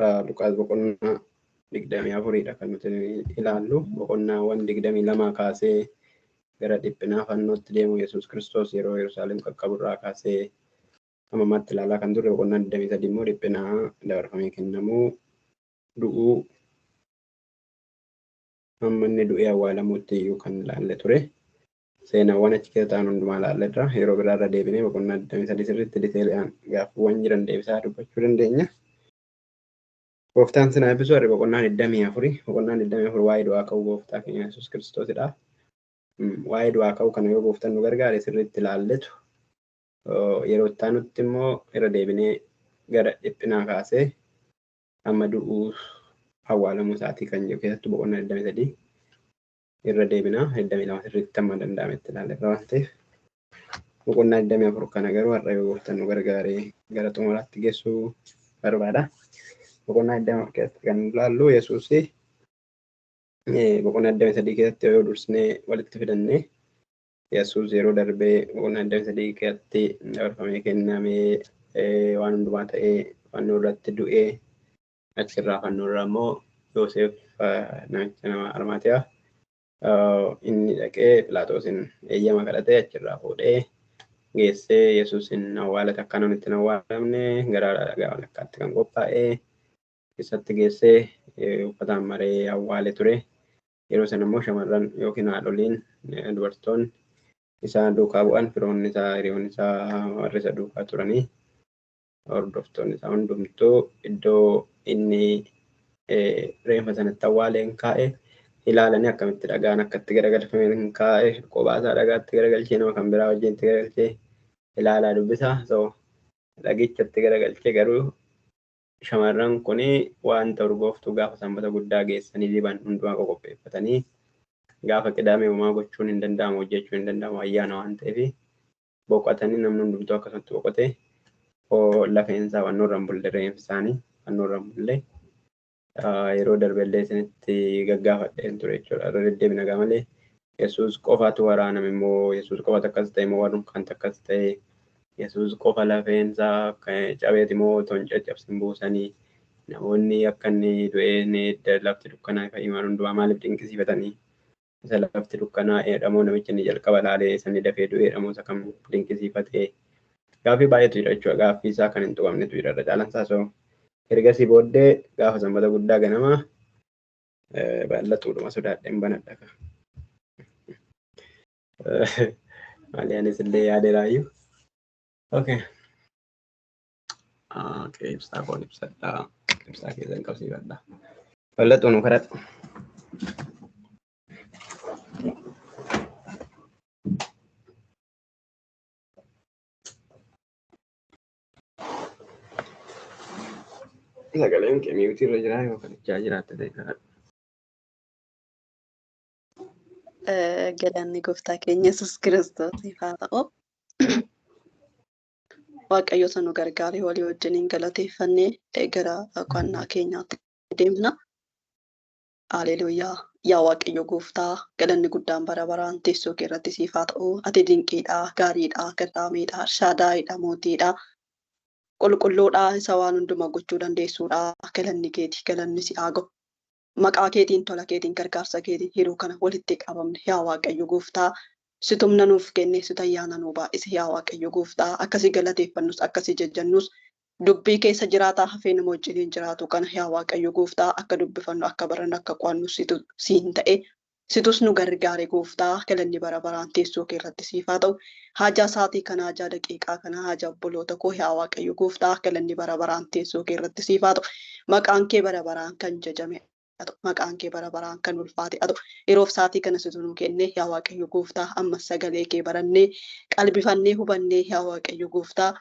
Luqaas boqonnaa 24dha kan nuti ilaallu. Boqonnaawwan 22 kaasee gara dhiphinaa fannootti deemu Yesuus Kiristoos yeroo Yerusaalem qaqqaburraa kaasee hamma ammaatti ilaalaa kan turre, boqonnaa 23 immoo dhiphinaa dabarfamee kennamuu, du'uu, hamma inni du'ee awwaalamuutti iyyuu kan ilaalle ture. Seenaawwan achi keessa ta'an hundumaa ilaalleerra. Yeroo biraarra deebinee boqonnaa 23 sirriitti diteelaan gaaffiiwwan jiran deebisaa dubbachuu dandeenya. Gooftaan sinaa eebbisu. Har'i boqonnaa 24, boqonnaan 24 waa'ee du'aa ka'uu gooftaa keenya Yesuus Kiristoosidha. Waa'ee du'aa ka'uu kana yoo gooftaan nu gargaare sirriitti ilaalletu, yeroo itti aanutti immoo irra deebinee gara dhiphinaa kaasee hamma du'uu awwaalamuu isaatii kan jiru keessattuu boqonnaa 23 irra deebinaa. 22 sirriitti hamma danda'ametti ilaalleerra waan ta'eef, boqonnaa 24 kana garuu har'a yoo gooftaan nu gargaare gara xumuraatti geessuu barbaada. Boqonnaa 24 keessatti kan ilaallu Yesuus, boqonnaa 23 keessatti yoo dursinee walitti fidannee, Yesuus yeroo darbee boqonnaa 23 keessatti dabarfamee kennamee, waan hundumaa ta'ee, fannoo irratti du'ee, achirraa fannoo irraa immoo Yoosef namicha nama Armaatiyaa inni dhaqee Phiilaaxoosiin eeyyama kadhatee achirraa fuudhee geessee Yesuusin awwaalate. Akka namni itti hin awwaalamne gara dhagaa walakkaatti kan qophaa'e isatti geessee uffataan maree awwaale ture. Yeroo sana immoo shamarran yookiin haadholiin, dubartoonni isaa duukaa bu'an, firoonni isaa, hiriyoonni isaa, warri isa duukaa turanii, hordoftoonni isaa hundumtuu iddoo inni reenfa sanatti awwaaleen kaa'e ilaalanii, akkamitti dhagaan akkatti garagalfamee hin kaa'e, kophaa isaa dhagaatti garagalchee, nama kan biraa wajjin itti garagalchee ilaalaa dubbisa. So dhagichatti garagalchee garuu shamarran kuni wanta urgooftuu gaafa sanbata guddaa geessanii diban hundumaa qoqopheeffatanii, gaafa qidaamee homaa gochuun hin danda'amu, hojjechuun hin danda'amu, ayyaana waan ta'eef boqotanii, namni hundumtuu akkasumatti boqote. Lafeen isaa fannoo irra hin bulle, reenfi isaanii fannoo irra hin bulle. Yeroo darbellee isinitti gaggaafadheen ture jechuudha. Irra deddeebina gaa malee, Yesuus qofaatu waraaname immoo, Yesuus qofatu akkas ta'e immoo, warri kaan akkas ta'e, Yesuus qofa lafeen isaa cabeeti immoo otoo hin caccabsin buusanii, namoonni akka inni du'ee lafti dukkanaa fa'i waan hundumaa maaliif dinqisiifatanii, isa lafti dukkanaa'eedha moo namichi inni jalqaba laalee isa inni dafee du'eedha moo isa kam dinqisiifatee? Gaaffii baay'eetu jira jechuudha. Gaaffii isaa kan hin tuqamnetu jira irra caalaan isaa. So ergasii booddee gaafa sanbata guddaa ganama baallatuudhuma sodaadheen banadha. Maali, anis illee yaadeeraayyuu. Okay. Okay, ibsaa koon ibsadhaa. Ibsaa keessan qabsiifadha. Bal'atu nu kadhadhu. Sagaleen kee mute irra jira, yoo kadhachaa jiraatte ta'e kadhadhu. Galanni gooftaa keenya Yesuus Kiristoosiif haa ta'u. Waaqayyo isa nu gargaaree walii wajjiniin galateeffannee gara qo'annaa keenyaatti deemna. Haleluuyaa. Yaa Waaqayyo gooftaa, galanni guddaan bara baraan teessoo kee irratti siif haa ta'u. Ati dinqiidha, gaariidha, garraamiidha, shaadaaidha, mootiidha. Qulqulluudha, isa waan hundumaa gochuu dandeessuudha. Galanni keeti, galanni si haa ga'u. Maqaa keetiin, tola keetiin, gargaarsa keetiin yeroo kana walitti qabamne, yaa Waaqayyo gooftaa. Situ humna nuuf kenne, situ ayyaana nuu baay'ise, yaa Waaqayyo gooftaa. Akkasii galateeffannus, akkasii jajjannus, dubbii keessa jiraataa hafee nama wajjiniin jiraatu kana, yaa Waaqayyo gooftaa, akka dubbifannu, akka barannu, akka qo'annu situ siin ta'e. Situs nu gargaare gooftaa, galanni bara baraan teessoo kee irratti siif haa ta'u. Haajaa saatii kana, haajaa daqiiqaa kana, haajaa obboloota koo, yaa Waaqayyo gooftaa, galanni bara baraan teessoo kee irratti siif haa ta'u. Maqaan kee bara baraan kan jajame haa ta'u. Maqaan kee bara baraan kan ulfaate haa ta'u. Yeroof saatii kana situ nu kenne, yaa Waaqayyo gooftaa, ammas sagalee kee barannee, qalbifannee, hubannee, yaa Waaqayyo gooftaa,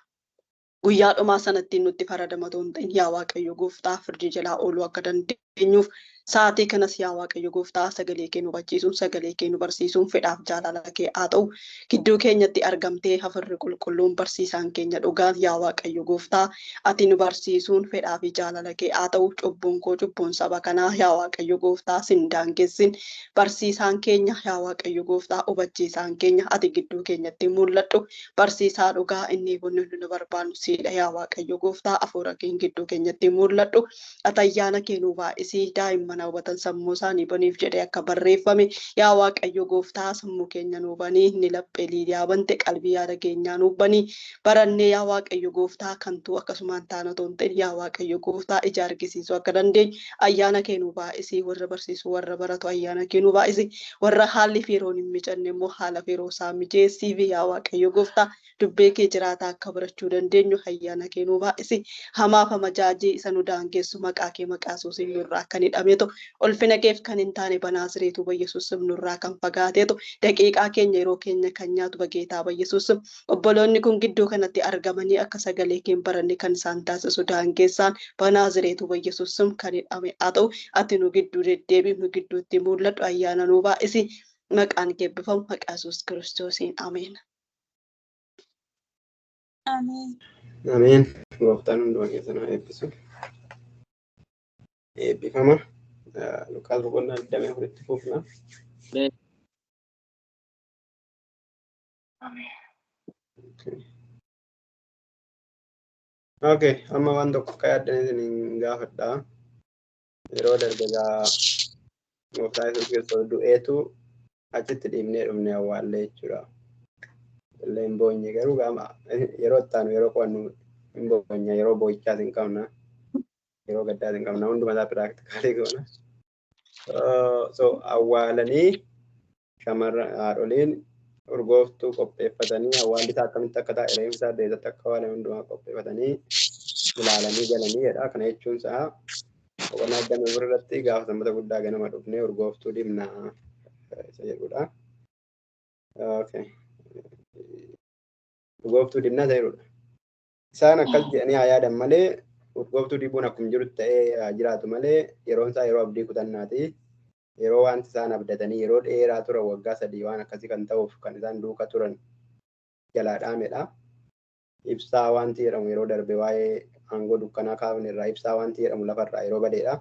guyyaa dhumaa sanatti nutti faradamatu hin ta'in, yaa Waaqayyo gooftaa, firdii jalaa ooluu akka dandeenyu. dandeenyuuf sa'aatii kanas yaa Waaqayyo gooftaa sagalee kee nu hubachiisuun sagalee kee nu barsiisuun fedhaaf jaalala kee haa ta'u. Gidduu keenyatti argamtee hafuurri qulqulluun barsiisaan keenya dhugaan yaa Waaqayyo gooftaa ati nu barsiisuun fedhaa fi jaalala kee haa ta'u. Cubbuun koo cubbuun saba kanaa yaa Waaqayyo gooftaa sin daangessin. Barsiisaan keenya yaa Waaqayyo gooftaa hubachiisaan keenya ati gidduu keenyatti mul'adhu. Barsiisaa dhugaa inni bunni nu barbaannu siidha yaa Waaqayyo gooftaa hafuura keen gidduu keenyatti mul'adhu. Ati ayyaana kee nu baay'isii daa'imman hawwatan sammuu isaanii baniif jedhee akka barreeffame yaa Waaqayyo gooftaa sammuu keenya nuu banii inni laphee Liidiyaa bante qalbii yaada keenyaa nuu banii barannee yaa Waaqayyo gooftaa kantuu akkasumaan taana otoo hin ta'in yaa Waaqayyo gooftaa ija argisiisuu akka dandeenyu ayyaana kee nuu baay'isii warra barsiisu warra baratu ayyaana kee nuu baay'isii warra haalli fi yeroon hin mijanne immoo haala fi yeroo isaa mijeessii fi yaa Waaqayyo gooftaa dubbee kee jiraataa akka barachuu dandeenyu ayyaana kee nuu baay'isii hamaaf amajaajii isa nu daangessu maqaa kee maqaa Yesuusiin nurraa kan hidhameetu ulfina keef kan hin taane banaazireetu Yesuus nurraa kan fagaateetu daqiiqaa keenya yeroo keenya kan nyaatu bageetaa Yesuus obboloonni kun gidduu kanatti argamanii akka sagalee keen baranne kan isaan taasisu daangeessaan banaazireetu Yesuus kan hidhame haa ta'u ati nu gidduu deddeebi nu gidduutti mul'adhu ayyaana nuu baay'isi maqaan kee eebbifamu maqaa Yesuus Kiristoosiin ameen. Ameen. Ameen. Gooftaan hundumaa keessan haa eebbisu. Eebbifama. Luqaas boqonnaa 24tti fufna. Okay, amma waan tokko akka yaaddan isin gaafadha. Yeroo darbe egaa gooftaa Yesuus Kiristoos du'eetu achitti dhiibnee dhufne awwaallee jechuudha. Illee hin boonye garuu gaama yeroo itti aanu yeroo qo'annu hin boonye yeroo boo'ichaas hin qabna. Yeroo gaddaas hin qabna hunduma isaa piraaktikaalii goona. So awwaalanii shamarran haadholiin urgooftuu qopheeffatanii awwaalli isaa akkamitti akka taa'e reeffi isaa deessatti akka awwaalame hundumaa qopheeffatanii ilaalanii galanii jedha. Kana jechuun isaa boqonnaa 24 irratti gaafa sanbata guddaa ganama dhufnee urgooftuu dibnaa isa jedhudha. Okay. Urgooftuu dibnaa isa jedhudha. Isaan akkas jedhanii haa yaadan malee urgooftuu dibuun akkuma jiru ta'ee haa jiraatu malee yeroon isaa yeroo abdii kutannaati. Yeroo wanti isaan abdatanii yeroo dheeraa turan waggaa 3 waan akkasii kan ta'uuf kan isaan duuka turan jalaa dhaamedha. Ibsaa wanti jedhamu yeroo darbe waa'ee aangoo dukkanaa kaafne irraa ibsaa wanti jedhamu lafarraa yeroo badeedha.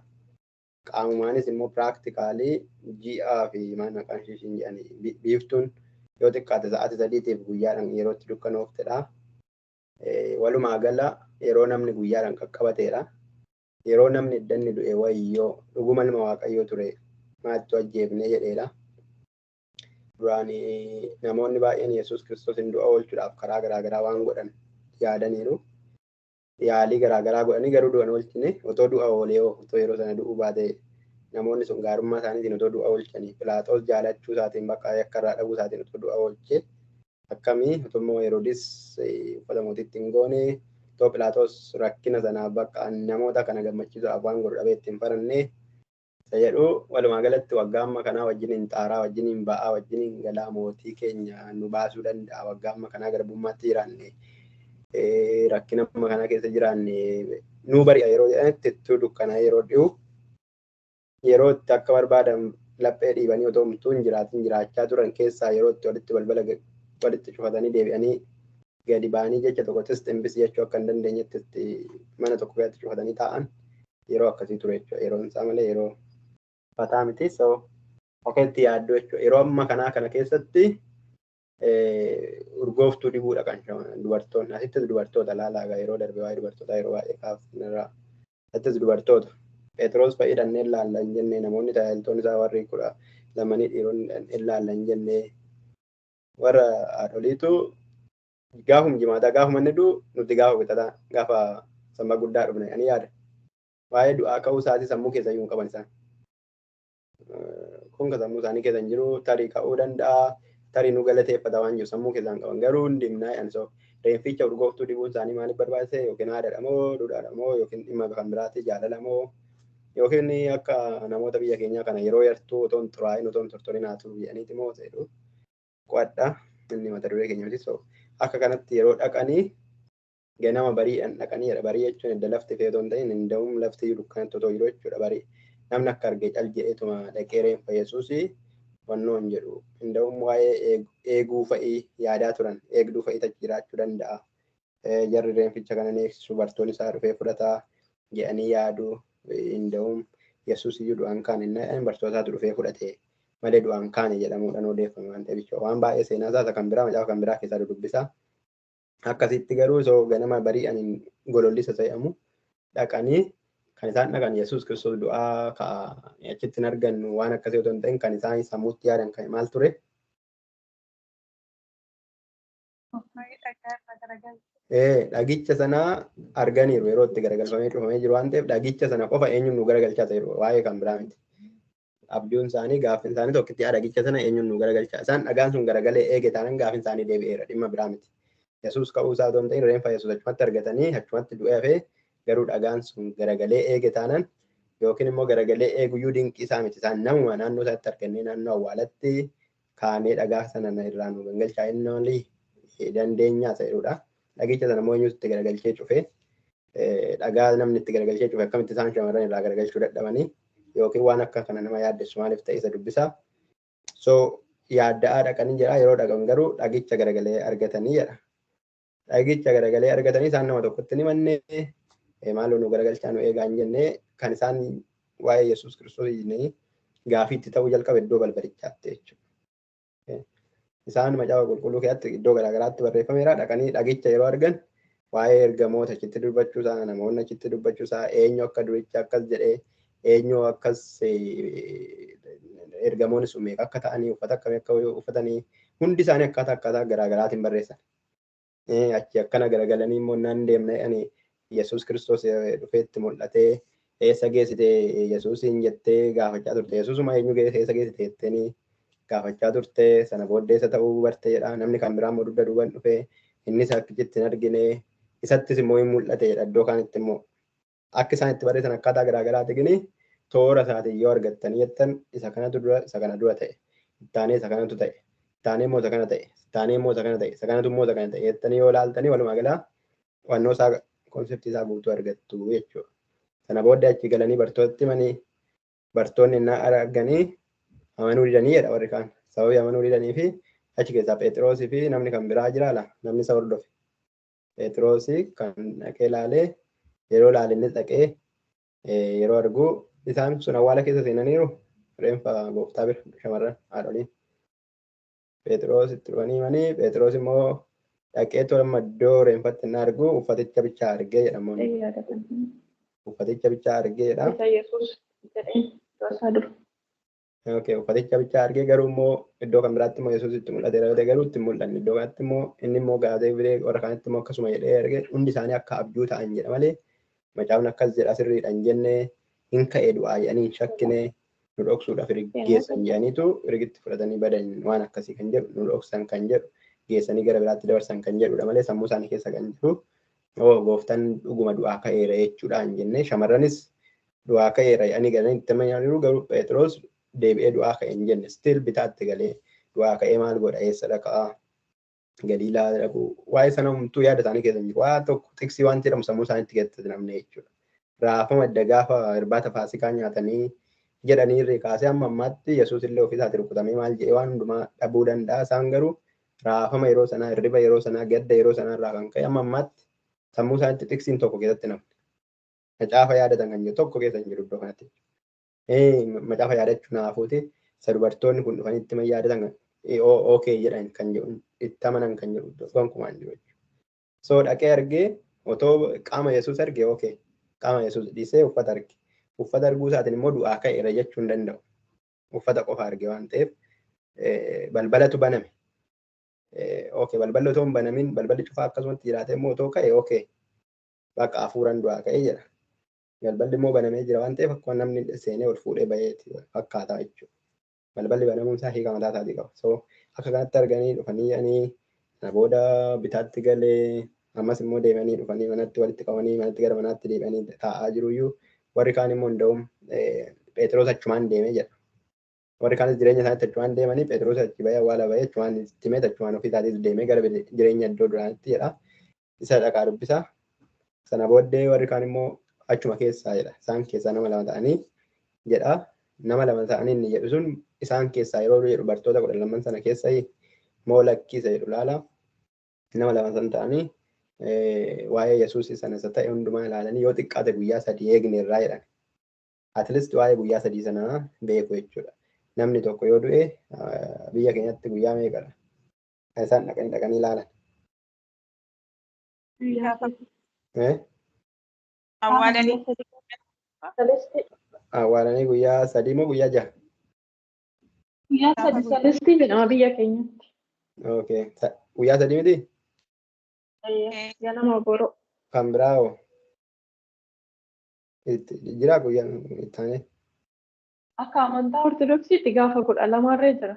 Qaamumaanis immoo piraaktikaalii ji'aa fi maal maqaan ishee ishiin jedhanii biiftuun yoo xiqqaate sa'aatii 3tiif guyyaadhaan yeroo itti dukkanooftedha. Walumaa gala yeroo namni guyyaadhaan qaqqabateedha. Yeroo namni iddanni du'e wayyoo dhuguma ilma Waaqayyoo ture maattu ajjeefnee jedheedha. Duraan namoonni baay'een Yesuus Kiristoos hin du'a oolchuudhaaf karaa garaagaraa waan godhan yaadaniiru. Yaalii garaagaraa godhanii garuu du'an oolchine otoo du'a oolee otoo yeroo sana du'uu baate namoonni sun gaarummaa isaaniitiin otoo du'a oolchanii Philaaxoos jaalachuu isaatiin bakka yakka irraa dhabuu isaatiin otoo du'a oolche akkamii otummoo Heroodis uffata mootiitti hin goone otoo Philaaxoos rakkina sanaaf bakka namoota kana gammachiisuudhaaf waan godhu dhabee ittiin faranne isa jedhu walumaa galatti waggaa amma kanaa wajjin hin xaaraa wajjin hin ba'aa wajjin hin galaa mootii keenya nu baasuu danda'a waggaa amma kanaa garbummaatti jiraanne rakkina amma kanaa keessa jiraanne nu bari'a yeroo jedhanitti ittuu dukkanaa yeroo dhi'u yeroo itti akka barbaadan laphee dhiibanii otoo homtuu hin jiraatin jiraachaa turan keessaa yeroo itti walitti balbala walitti cufatanii deebi'anii gadi ba'anii jecha tokkottis ximbis jechuu akka hin dandeenyetti itti mana tokko keessatti cufatanii taa'an yeroo akkasii ture jechuudha. Yeroon isaa malee yeroo fataa miti. So akka itti yaadduu jechuudha. Yeroo amma kanaa kana keessatti urgooftuu dibuudha kan dubartoonni. Asittis dubartoota laalaa yeroo darbe waa'ee dubartootaa yeroo baay'ee kaafnerra. Asittis dubartoota. Phexros fa'i dhanneen laalla hin jennee namoonni tajaajiltoonni isaa warri 12 dhiironni dhanneen laalla hin jennee warra haadholiitu gaafuma jimaataa gaafuma inni du'u nuti gaafa bitataa gaafa sanbata guddaa dhufne ani yaada. Waa'ee du'aa ka'uu isaatii sammuu keessa iyyuu hin qaban isaan. Kun kan sammuu isaanii keessa hin jiru tarii ka'uu danda'a tarii nu galateeffata waan jiru sammuu keessa hin qaban garuu hin dibnaa jedhan so reefficha urgooftuu dibuun isaanii maaliif barbaachise yookiin aadaadha moo duudhaadha moo yookiin dhimma kan biraati jaalala moo yookiin akka namoota biyya keenyaa kana yeroo yartuu otoo hin xuraa'in otoo hin tortorin haa turu jedhaniiti moo jedhu qo'adha inni mata duree keenya miti so akka kanatti yeroo dhaqanii ganama bariidhaan dhaqanii jedha barii jechuun edda lafti feetoo hin ta'in hin da'uun lafti iyyuu dukkanatti otoo jiru jechuudha barii Namni akka argee cal jedheetuma dhaqee reenfa Yesuusii wannoo hin jedhu. Inda'uun waa'ee eeguu fa'ii yaadaa turan. Eegduu fa'ii achi jiraachuu danda'a. Jarri reenficha kana ni eegsisu bartoonni isaa dhufee fudhataa jedhanii yaadu. Inda'uun Yesuus iyyuu du'aan kaane inni bartootaatu dhufee fudhate malee du'aan kaane jedhamuudhaan odeeffame waan ta'eef waan baay'ee seenaa isaa kan biraa macaafa kan biraa keessaa dubbisa. Akkasitti garuu osoo ganama bari'an golollisa jedhamu dhaqanii kan isaan dhaqan Yesuus Kiristoos du'aa ka'a achitti hin argannu waan akkasii otoo hin ta'in kan isaan sammuutti yaadan kan maal ture? Dhagicha sana arganiiru yeroo itti garagalfamee cufamee jiru waan ta'eef dhagicha sana qofa eenyuun nu garagalchaa ta'e waa'ee kan biraa miti. Abjuun isaanii gaaffiin isaanii tokkitti dhagicha sana eenyuun nu garagalchaa isaan dhagaan sun garagalee eege taanaan gaaffiin isaanii deebi'eera dhimma biraa miti. Yesuus ka'uu isaa otoo hin ta'in reenfa Yesuus achumatti argatanii achumatti du'ee hafee garuu dhagaan sun garagalee eege taanaan yookiin immoo garagalee eeguyyuu dinqii isaa miti isaan namuma naannoo isaatti argannee naannoo awwaalatti kaanee dhagaa sana irraa nu gangalchaa inni olii dandeenyaa ta'edha. Dhagicha sana immoo eenyutu itti garagalchee cufe dhagaa namni itti garagalchee cufe akkamitti isaan shamarran irraa garagalchuu dadhabanii yookiin waan akka kana nama yaaddessu maaliif ta'e isa dubbisa. So yaadda'aa dhaqanii jedha yeroo dhaqan garuu dhagicha garagalee argatanii jedha. Dhagicha garagalee argatanii isaan nama tokkotti ni mannee maaloo nu garagalchaa nu eegaa hin jennee kan isaan waa'ee Yesuus Kiristoos gaafii itti ta'uu jalqabe iddoo balbalichaatti jechuudha. Isaan macaafa qulqulluu keessatti iddoo garaagaraatti barreeffameera. Dhaqanii dhagicha yeroo argan waa'ee ergamoota achitti dubbachuu isaa namoonni achitti dubbachuu isaa eenyu akka duricha akkas jedhee eenyu akkas ergamoonni sun meeqa akka ta'anii uffata akkamii akka uffatanii hundi isaanii akkaataa akkaataa garaagaraatiin barreessan. Achi akkana garagalanii immoo naan deemna ani Yesuus Kiristoos dhufeetti mul'atee eessa geessite Yesuusiin jettee gaafachaa turte. Yesuusuma eenyu eessa geessite jetteenii gaafachaa turte sana booddee isa ta'uu barte jedha. Namni kan biraa immoo dugda duuban dhufee innis akkitti hin argine isattis immoo hin mul'ate jedha iddoo kaanitti immoo akka isaan itti barreessan akkaataa garaagaraati gini toora isaatiin yoo argattanii jettan isa kanatu dura isa kana dura ta'e ittaanee isa kanatu ta'e ittaanee immoo isa kana ta'e ittaanee immoo isa kana ta'e isa kanatu immoo isa kana ta'e jettanii yoo ilaaltanii walumaa galaa wannoo isaa konseptii isaa guutuu argattu jechuudha. Sana booddee achi galanii bartootatti himanii bartoonni innaa arganii amanuu didanii jedha warri kaan. Sababii amanuu didanii fi achi keessaa Phexrosii fi namni kan biraa jira ala namni isa hordofe. Phexrosii kan dhaqee ilaalee yeroo ilaale inni dhaqee yeroo argu isaan sun awwaala keessa seenaniiru reenfa gooftaa bira shamarran haadholiin. Phexros itti dhufanii himanii Phexros immoo dhaqee tola iddoo reenfatti inni argu uffaticha bichaa argee jedhamu. Uffaticha bichaa argee jedha. Okay, uffaticha bichaa argee garuu immoo iddoo kan biraatti immoo Yesuus itti mul'ateera yoo ta'e garuu itti mul'anne iddoo kanatti immoo inni immoo gaazee fidee warra kaanitti immoo akkasuma jedhee argee hundi isaanii akka abjuu ta'an jedha malee macaafni akkas jedha sirriidha hin jenne hin ka'e du'aa jedhanii hin shakkine nu dhoksuudhaaf geessan jedhaniitu rigitti fudhatanii badan waan akkasii kan jedhu nu dhoksan kan jedhu geessanii gara biraatti dabarsan kan jedhudha malee sammuu isaanii keessa kan jiru oo gooftaan dhuguma du'aa ka'eera jechuudha hin jenne shamarranis du'aa ka'eera jedhanii galanii itti amananiiru garuu Phexros deebi'ee du'aa ka'e hin jenne still bitaatti galee du'aa ka'ee maal godha eessa dhaqaa Galiilaa dhaqu waa'ee sana homtuu yaada isaanii keessa hin jiru waa tokko tiksii waan jedhamu sammuu isaaniitti keessatti namne jechuudha. Raafama edda gaafa irbaata faasikaa nyaatanii jedhanii irree kaasee hamma ammaatti Yesuus illee ofii isaatii rukutamee maal jedhee waan hundumaa dhabuu danda'a isaan garuu raafama yeroo sanaa hirriba yeroo sanaa gadda yeroo sanaa irraa kan ka'e hamma ammaatti sammuu isaaniitti tiksiin tokko keessatti namne. Macaafa yaadatan kan jiru tokko keessa hin jiru iddoo kanatti. Macaafa yaadachuu naafuuti isa dubartoonni kun dhufanii itti yaadatan okay jedhan kan jedhu itti amanan kan jedhu gonkumaa hin jiru jechuudha. So dhaqee argee otoo qaama Yesuus argee okay qaama Yesuus dhiisee uffata arge. Uffata arguu isaatiin immoo du'aa ka'eera jechuu hin danda'u. Uffata qofa arge waan ta'eef balbalatu baname. Okay balballi otoo hin banamin balballi cufaa akkasumatti jiraate immoo otoo ka'e okay bakka hafuuraan du'aa ka'e jedha. Balballi immoo banamee jira waan ta'eef akkuma namni seenee ol fuudhee baheeti fakkaata jechuudha. Balballi banamuun isaa hiika mataa isaatii qaba. So akka kanatti arganii dhufanii jedhanii sana booda bitaatti galee ammas immoo deemanii dhufanii manatti walitti qabanii manatti gara manaatti deebi'anii taa'aa jiruyyuu warri kaan immoo hunda'uun Phexros achumaan deemee jedha. Warri kaanis jireenya isaaniitti achumaan deemanii Phexros achi bahee awwaala bahee achumaan itti himee achumaan ofii isaatiis deemee gara jireenya iddoo duraanitti jedha. Isa dhaqaa dubbisa. Sana booddee warri kaan immoo achuma keessaa jedha. Isaan keessaa nama lama ta'anii jedha. Nama lama ta'anii inni jedhu sun isaan keessaa yeroo jedhu bartoota 12 sana keessa moo lakkiisa jedhu laala. Nama lama san ta'anii waa'ee Yesuus sana isa ta'e hundumaa ilaalanii yoo xiqqaate guyyaa 3 eegne irraa jedhan. At least waa'ee guyyaa 3 sanaa beeku jechuudha. Namni tokko yoo du'e biyya keenyatti guyyaa meeqadha? Kan isaan dhaqanii ilaalan. Awwaalanii guyyaa 3 moo guyyaa 6? Guyyaa 3 Celestii jedhama biyya keenyatti. Okay. Guyyaa 3 miti? Ganama boroo. Kan biraa hoo? Jira guyyaa itti aanee? Akka amantaa Ortodoksiitti gaafa 12 irra jira.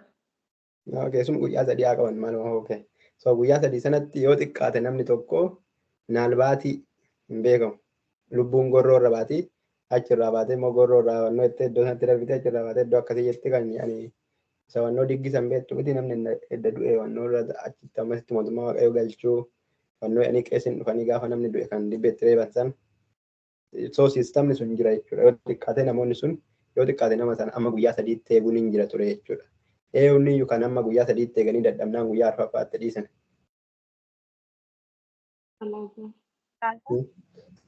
Okay, sun guyyaa 3 haa qaban maaluma okay. So guyyaa 3 sanatti yoo xiqqaate namni tokko naalbaatii hin beekamu. Lubbuun gorroo irra baatii achirraa baatee immoo gorroo irraa wannoo jettee iddoo sanatti darbitee achirraa baatee iddoo akkasii jetti kan ani isa wannoo diggisan beektu miti namni edda du'e wannoo irra achitti ammasitti mootummaa Waaqayyoo galchuu wannoo jedhanii qeesiin dhufanii gaafa namni du'e kan dibbeetti reeban san. So siistamni sun jira jechuudha. Yoo xiqqaate namoonni sun yoo xiqqaate nama sana amma guyyaa 3tti eeguun hin jira ture jechuudha. Eewwanni iyyuu kan amma guyyaa 3tti eeganii dadhabnaan guyyaa 4ffaatti dhiisan.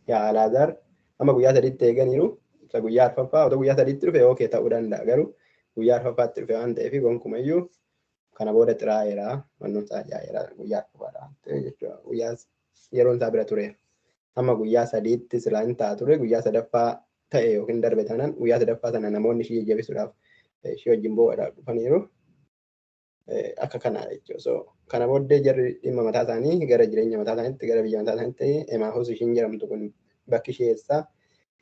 Yaa Alaazaar amma guyyaa 3tti eeganiiru isa guyyaa 4ffaa otoo guyyaa 3tti dhufe ookee ta'uu danda'a garuu guyyaa 4ffaatti dhufe waan ta'eef gonkumayyuu kana booda xiraa'eera wannoon isaa jaa'eera guyyaa 4ffaadha jechuudha. Guyyaa yeroon isaa bira tureera. Amma guyyaa 3tti silaa hin ta'a ture guyyaa 3ffaa ta'e yookiin darbe taanaan guyyaa 3ffaa sana namoonni ishee jajjabeessuudhaaf ishee wajjin boo'aadhaaf dhufaniiru. Akka kanaa jechuudha. So kana booddee jarri dhimma mataa isaanii gara jireenya mataa isaaniitti gara biyya mataa isaaniitti Emaahus ishiin jedhamtu kun bakki ishee eessaa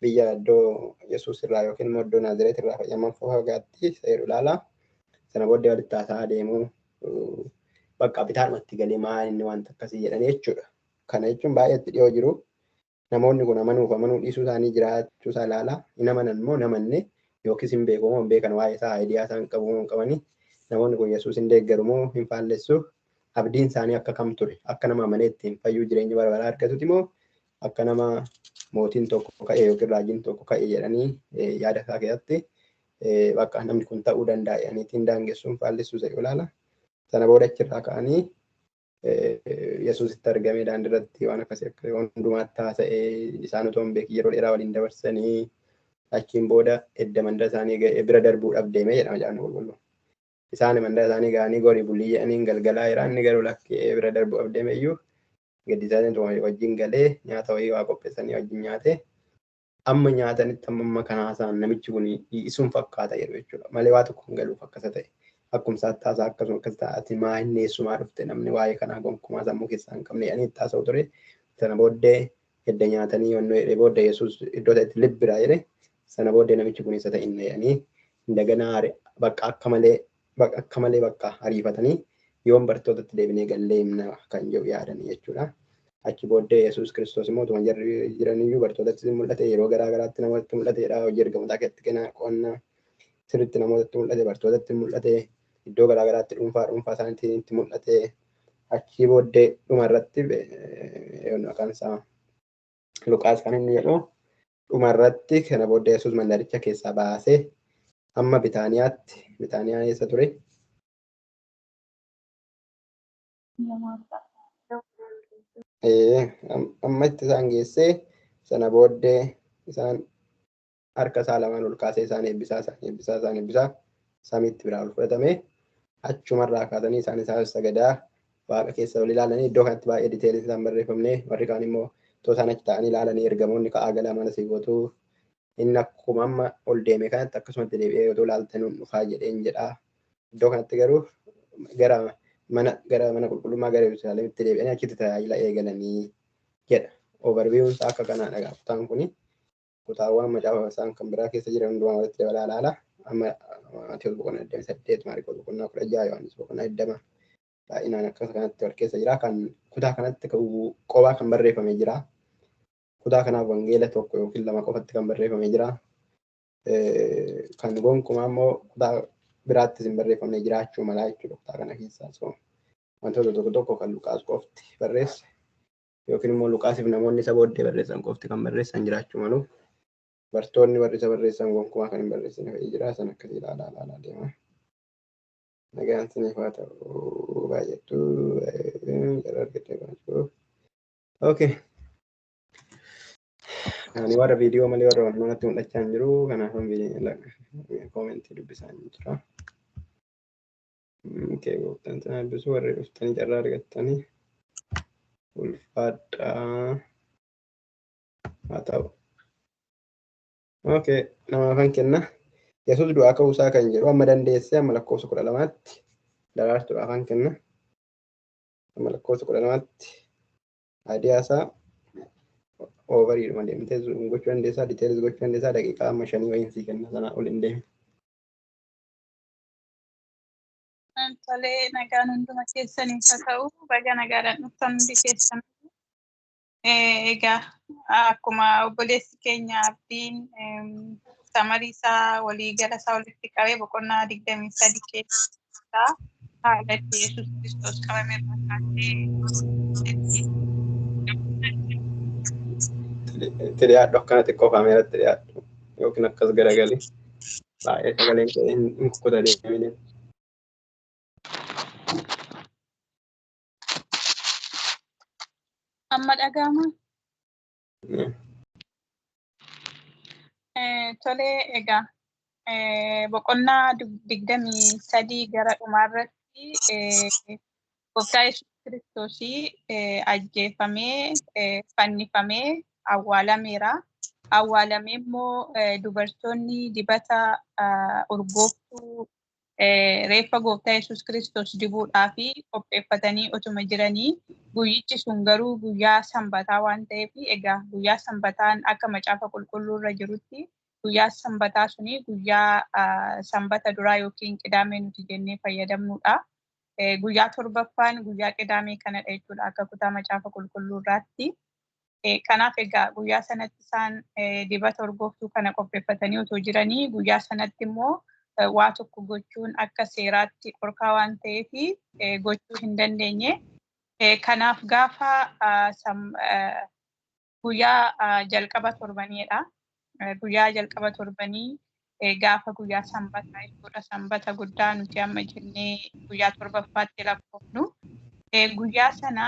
biyya iddoo Yesuus irraa yookiin immoo iddoo Naazireet irraa fayyamman fagaatti seeru ilaala. Sana booddee walitti haasa'aa deemuu bakka bitaadhumatti galee maal inni wanta akkasii jedhanii jechuudha. Kana jechuun baay'eetti dhiyoo jiru. Namoonni kun amanuuf amanuu dhiisuu isaanii jiraachuu isaa ilaala. Hin amanan immoo namanne yookiis hin beeku moo hin beekan waa'ee isaa aayidiyaa isaan qabu moo hin qabanii. Namoonni kun Yesuus hin deeggaru moo hin faallessu. Abdiin isaanii akka kam ture? Akka nama amanee ittiin fayyuu jireenya bara baraa argatuti moo akka nama mootiin tokko ka'e yookiin raajiin tokko ka'e jedhanii yaada isaa keessatti bakka namni kun ta'uu danda'a jedhanii ittiin daangessuun faallessuu isa ilaala. Sana booda achirraa ka'anii Yesuusitti argamee daandii irratti waan akkasii akka hundumaatti haasa'ee isaan otoo hin beekin yeroo dheeraa waliin dabarsanii achiin booda edda mandara isaanii ga'ee bira darbuudhaaf deemee jedhama jaannu qulqulluun. Isaan mandara isaanii ga'anii gorii bulii jedhanii galgalaa jira inni garuu lakkee bira darbuudhaaf deeme iyyuu gadi isaanii wajjin galee nyaata wayii waa qopheessanii wajjin nyaate amma nyaatanitti amma kana haasa'an namichi kun isuun fakkaata jedhu jechuudha. Malee waa tokko hin galuuf akkasa ta'e. Akkuma isaatti haasa'a akkasuma akkas ta'a ati maa inni eessumaa dhufte namni waa'ee kanaa gonkumaa sammuu keessaa hin qabne jedhanii itti haasa'u ture. Sana booddee edda nyaatanii wannoo jedhee booddee Yesuus iddoo ta'etti libbiraa jedhe. Sana booddee namichi kun isa ta'inna jedhanii daganaa bakka akka malee bakka ariifatanii yoon bartootatti deebinee gallee himna kan jedhu yaadanii jechuudha. Achi booddee Yesuus Kiristoos immoo utuma jarri jiraniyyuu bartootatti mul'ate yeroo garaa garaatti namootatti mul'ateedha. Hojii ergamootaa keessatti kennaa qo'annaa sirriitti namootatti mul'ate bartootatti mul'ate iddoo garaa garaatti dhuunfaa dhuunfaa isaaniitti itti mul'ate. Achi booddee dhuma irratti maqaan isaa Luqaas kan inni jedhu dhuma irratti kana booddee Yesuus mandaricha keessaa baasee amma Bitaaniyaatti Bitaaniyaan eessa ture? Amma itti isaan geessee sana booddee isaan harka isaa lamaan ol kaasee isaan eebbisaa isaan eebbisaa isaan eebbisaa samiitti biraa ol fudhatame achumarraa kaasanii isaan isaan sagadaa waaqa keessa ol ilaalanii iddoo kanatti baay'ee diteeliin isaan barreeffamne warri kaan immoo otoo isaan achi ta'anii ilaalanii ergamoonni ka'aa galaa mana sii gootuu inni akkuma amma ol deeme kanatti akkasumatti deebi'ee otoo ilaaltan dhufaa jedheen jedhaa. Iddoo kanatti garuu gara mana qulqullummaa gara Yerusaalemitti deebi'anii achitti tajaajila eegalanii jedha. Overview'n isaa akka kanaadha kutaan kuni. Kutaawwan macaafa isaan kan biraa keessa jiran hundumaa walitti dabalaa ilaala. Amma Maatewos boqonnaa 28, Maarqos boqonnaa 16, Yohaannis boqonnaa 20 baay'inaan akka kanatti wal keessa jira. Kan kutaa kanatti qobaa kan barreeffamee jira. Kutaa kanaaf wangeela tokko yookiin lama qofatti kan barreeffamee jira. Kan gonkumaa immoo kutaa biraattis hin barreeffamne jiraachuu malaa jechuudha kutaa kana keessaa. So wantoota tokko tokko kan Luqaas qofti barreesse yookiin immoo Luqaasiif namoonni isa booddee barreessan qofti kan barreessan jiraachuu malu. Bartoonni warri isa barreessan gonkumaa kan hin barreessine fa'ii jira. San akkasii ilaalaa ilaalaa deema. Nagaan siniif haa ta'u baay'attuu jara argattee baay'attuu. Okay. Ani warra viidiyoo malee warra wantoonni mul'achaa hin jiru. Kanaaf koomentii dubbisaa hin jira. Okay, gooftaan sana eebbisu warri dhuftanii carraa argattanii ulfaadhaa haa ta'u. Okay, namaafan kenna. Yesuus du'aa ka'uusaa kan jedhu amma dandeessee amma lakkoofsa 12tti daraartuudhaafan kenna. Amma lakkoofsa 12tti adiyaasaa oovariidhuma deemtee zuum gochuu dandeessaa, diteelis gochuu dandeessaa, daqiiqaa amma 5 wayiin sii kenna sanaa ol hin deemin. Tolee, nagaan hunduma keessaniif haa ta'u, baga nagaadhaan dhuftan hundi keessan. Egaa akkuma obboleessi keenya Abdiin samarii isaa waliigala isaa walitti qabee boqonnaa 23 keessaa haala itti Yesuus Kiristoos qabame irraa kaasee Itti dhiyaadhu akkana xiqqoo kaameeratti dhiyaadhu yookiin akkas garagali. Baay'ee sagaleen kee hin kukkuta deemee. Amma dhaga'ama? Tolee, egaa boqonnaa 23 gara dhumaarratti gooftaa Yesuus Kiristoosii ajjeefamee fannifamee awwaalameera. Awwaalamee immoo dubartoonni dibata urgooftuu reeffa gooftaa Yesuus Kiristoos dibuudhaaf qopheeffatanii otuma jiranii guyyichi sun garuu guyyaa sanbataa waan ta'eef egaa guyyaa sanbataan akka macaafa qulqulluu irra jirutti guyyaa sanbataa suni guyyaa sanbata duraa yookiin qidaamee nuti jennee fayyadamnudha. Guyyaa torbaffaan guyyaa qidaamee kanadha jechuudha akka kutaa macaafa qulqulluu irraatti. Kanaaf egaa guyyaa sanatti isaan dibata urgooftuu kana qopheeffatanii otoo jiranii guyyaa sanatti immoo waa tokko gochuun akka seeraatti dhorkaa waan ta'eef gochuu hin dandeenye. Kanaaf gaafa guyyaa jalqaba torbaniidha. Guyyaa jalqaba torbanii gaafa guyyaa sanbataa jechuudha. Sanbata guddaa nuti amma jennee guyyaa torbaffaatti lakkoofnu. Guyyaa sana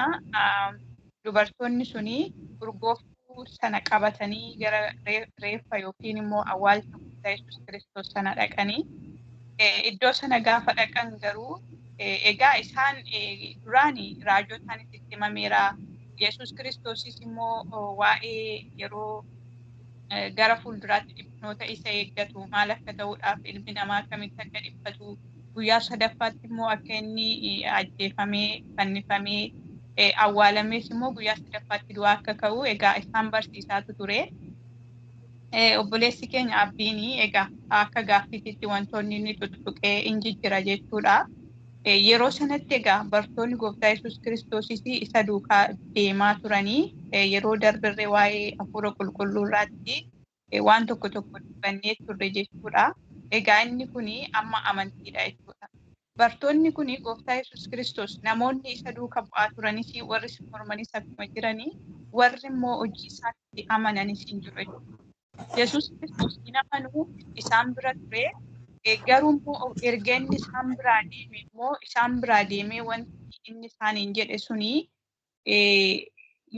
dubartoonni suni urgooftuu sana qabatanii gara reeffa yookiin immoo awwaalcha gooftaa Yesuus Kiristoos sana dhaqanii iddoo sana gaafa dhaqan garuu egaa isaan duraani raajotaan itti himameera. Yesuus Kiristoosis immoo waa'ee yeroo gara fuulduraatti dhiphinoota isa eeggatu maal akka ta'uudhaaf ilmi namaa akkamitti akka dhiphatu guyyaa sadaffaatti immoo akka inni ajjeefamee fannifamee awwaalamees immoo guyyaa sadaffaatti du'aa akka ka'u egaa isaan barsiisaatu ture. Obboleessi keenya Abdiin egaa akka gaaffiitti wantoonni inni tuttuqee in jijjira jechuudha. Yeroo sanatti egaa bartoonni gooftaa Yesuus Kiristoosis isa duukaa deemaa turanii yeroo darbirree waa'ee hafuura qulqulluu irraatti waan tokko tokko dubbannee turre jechuudha. Egaa inni kuni amma amantiidha jechuudha. Bartoonni kuni gooftaa Yesuus Kiristoos namoonni isa duukaa bu'aa turanis warri isa mormanis akkuma jiranii warri immoo hojii isaatti amananis hin jiru jechuudha. Yesuus Kiristoos hin amanuu isaan bira ture. Garuu immoo erga inni isaan biraa deeme immoo isaan biraa deemee wanti inni isaaniin jedhe suni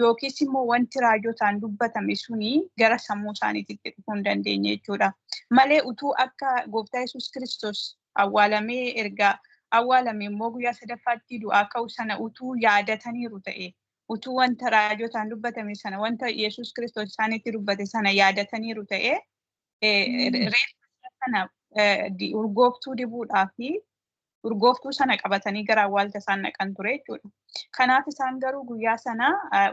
yookiis immoo wanti raajotaan dubbatame suni gara sammuu isaaniitti dhufuu hin dandeenye jechuudha. Malee utuu akka gooftaa Yesuus Kiristoos awwaalamee erga awwaalame immoo guyyaa sadaffaatti du'aa ka'u sana utuu yaadataniiru ta'e utuu wanta raajotaan dubbatame sana wanta Yesuus Kiristoos isaanitti dubbate sana yaadataniiru ta'e reeffa sana urgooftuu dibuudhaa fi urgooftuu sana qabatanii gara awwaalcha isaan dhaqan ture jechuudha. Kanaaf isaan garuu guyyaa sana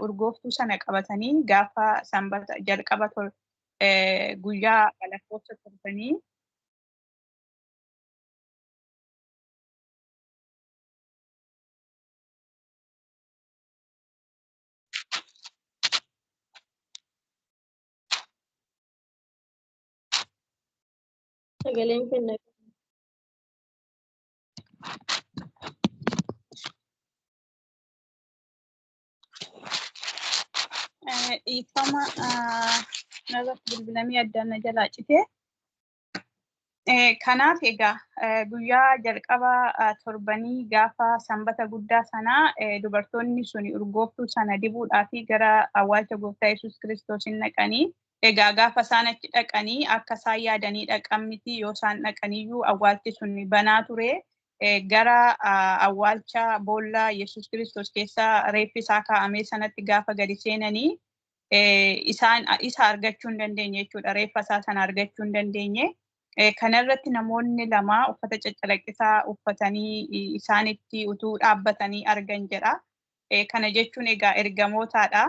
urgooftuu sana qabatanii gaafa sanbata jalqaba guyyaa lakkoofsa torbanii Sagaleen kenna. Dhiifama Narratti bilbilamee addaan na jalaa cite. Kanaaf egaa guyyaa jalqaba torbanii gaafa sanbata guddaa sanaa dubartoonni sun urgooftuu sana dibuudhaa fi gara awwaalcha gooftaa Yesuus Kiristoos hin dhaqanii. Egaa gaafa isaan achi dhaqanii akka isaan yaadanii dhaqan miti, yoo isaan dhaqaniyyuu awwaalchi sun banaa ture. Gara awwaalcha boolla Yesuus Kiristoos keessa reeffi isaa kaa'amee sanatti gaafa gadi seenanii isaan isa argachuu hin dandeenye jechuudha. Reeffa isaa sana argachuu hin dandeenye. Kanarratti namoonni lama uffata caccalaqqisaa uffatanii isaanitti utuu dhaabbatanii argan jedha. Kana jechuun egaa ergamootaadha.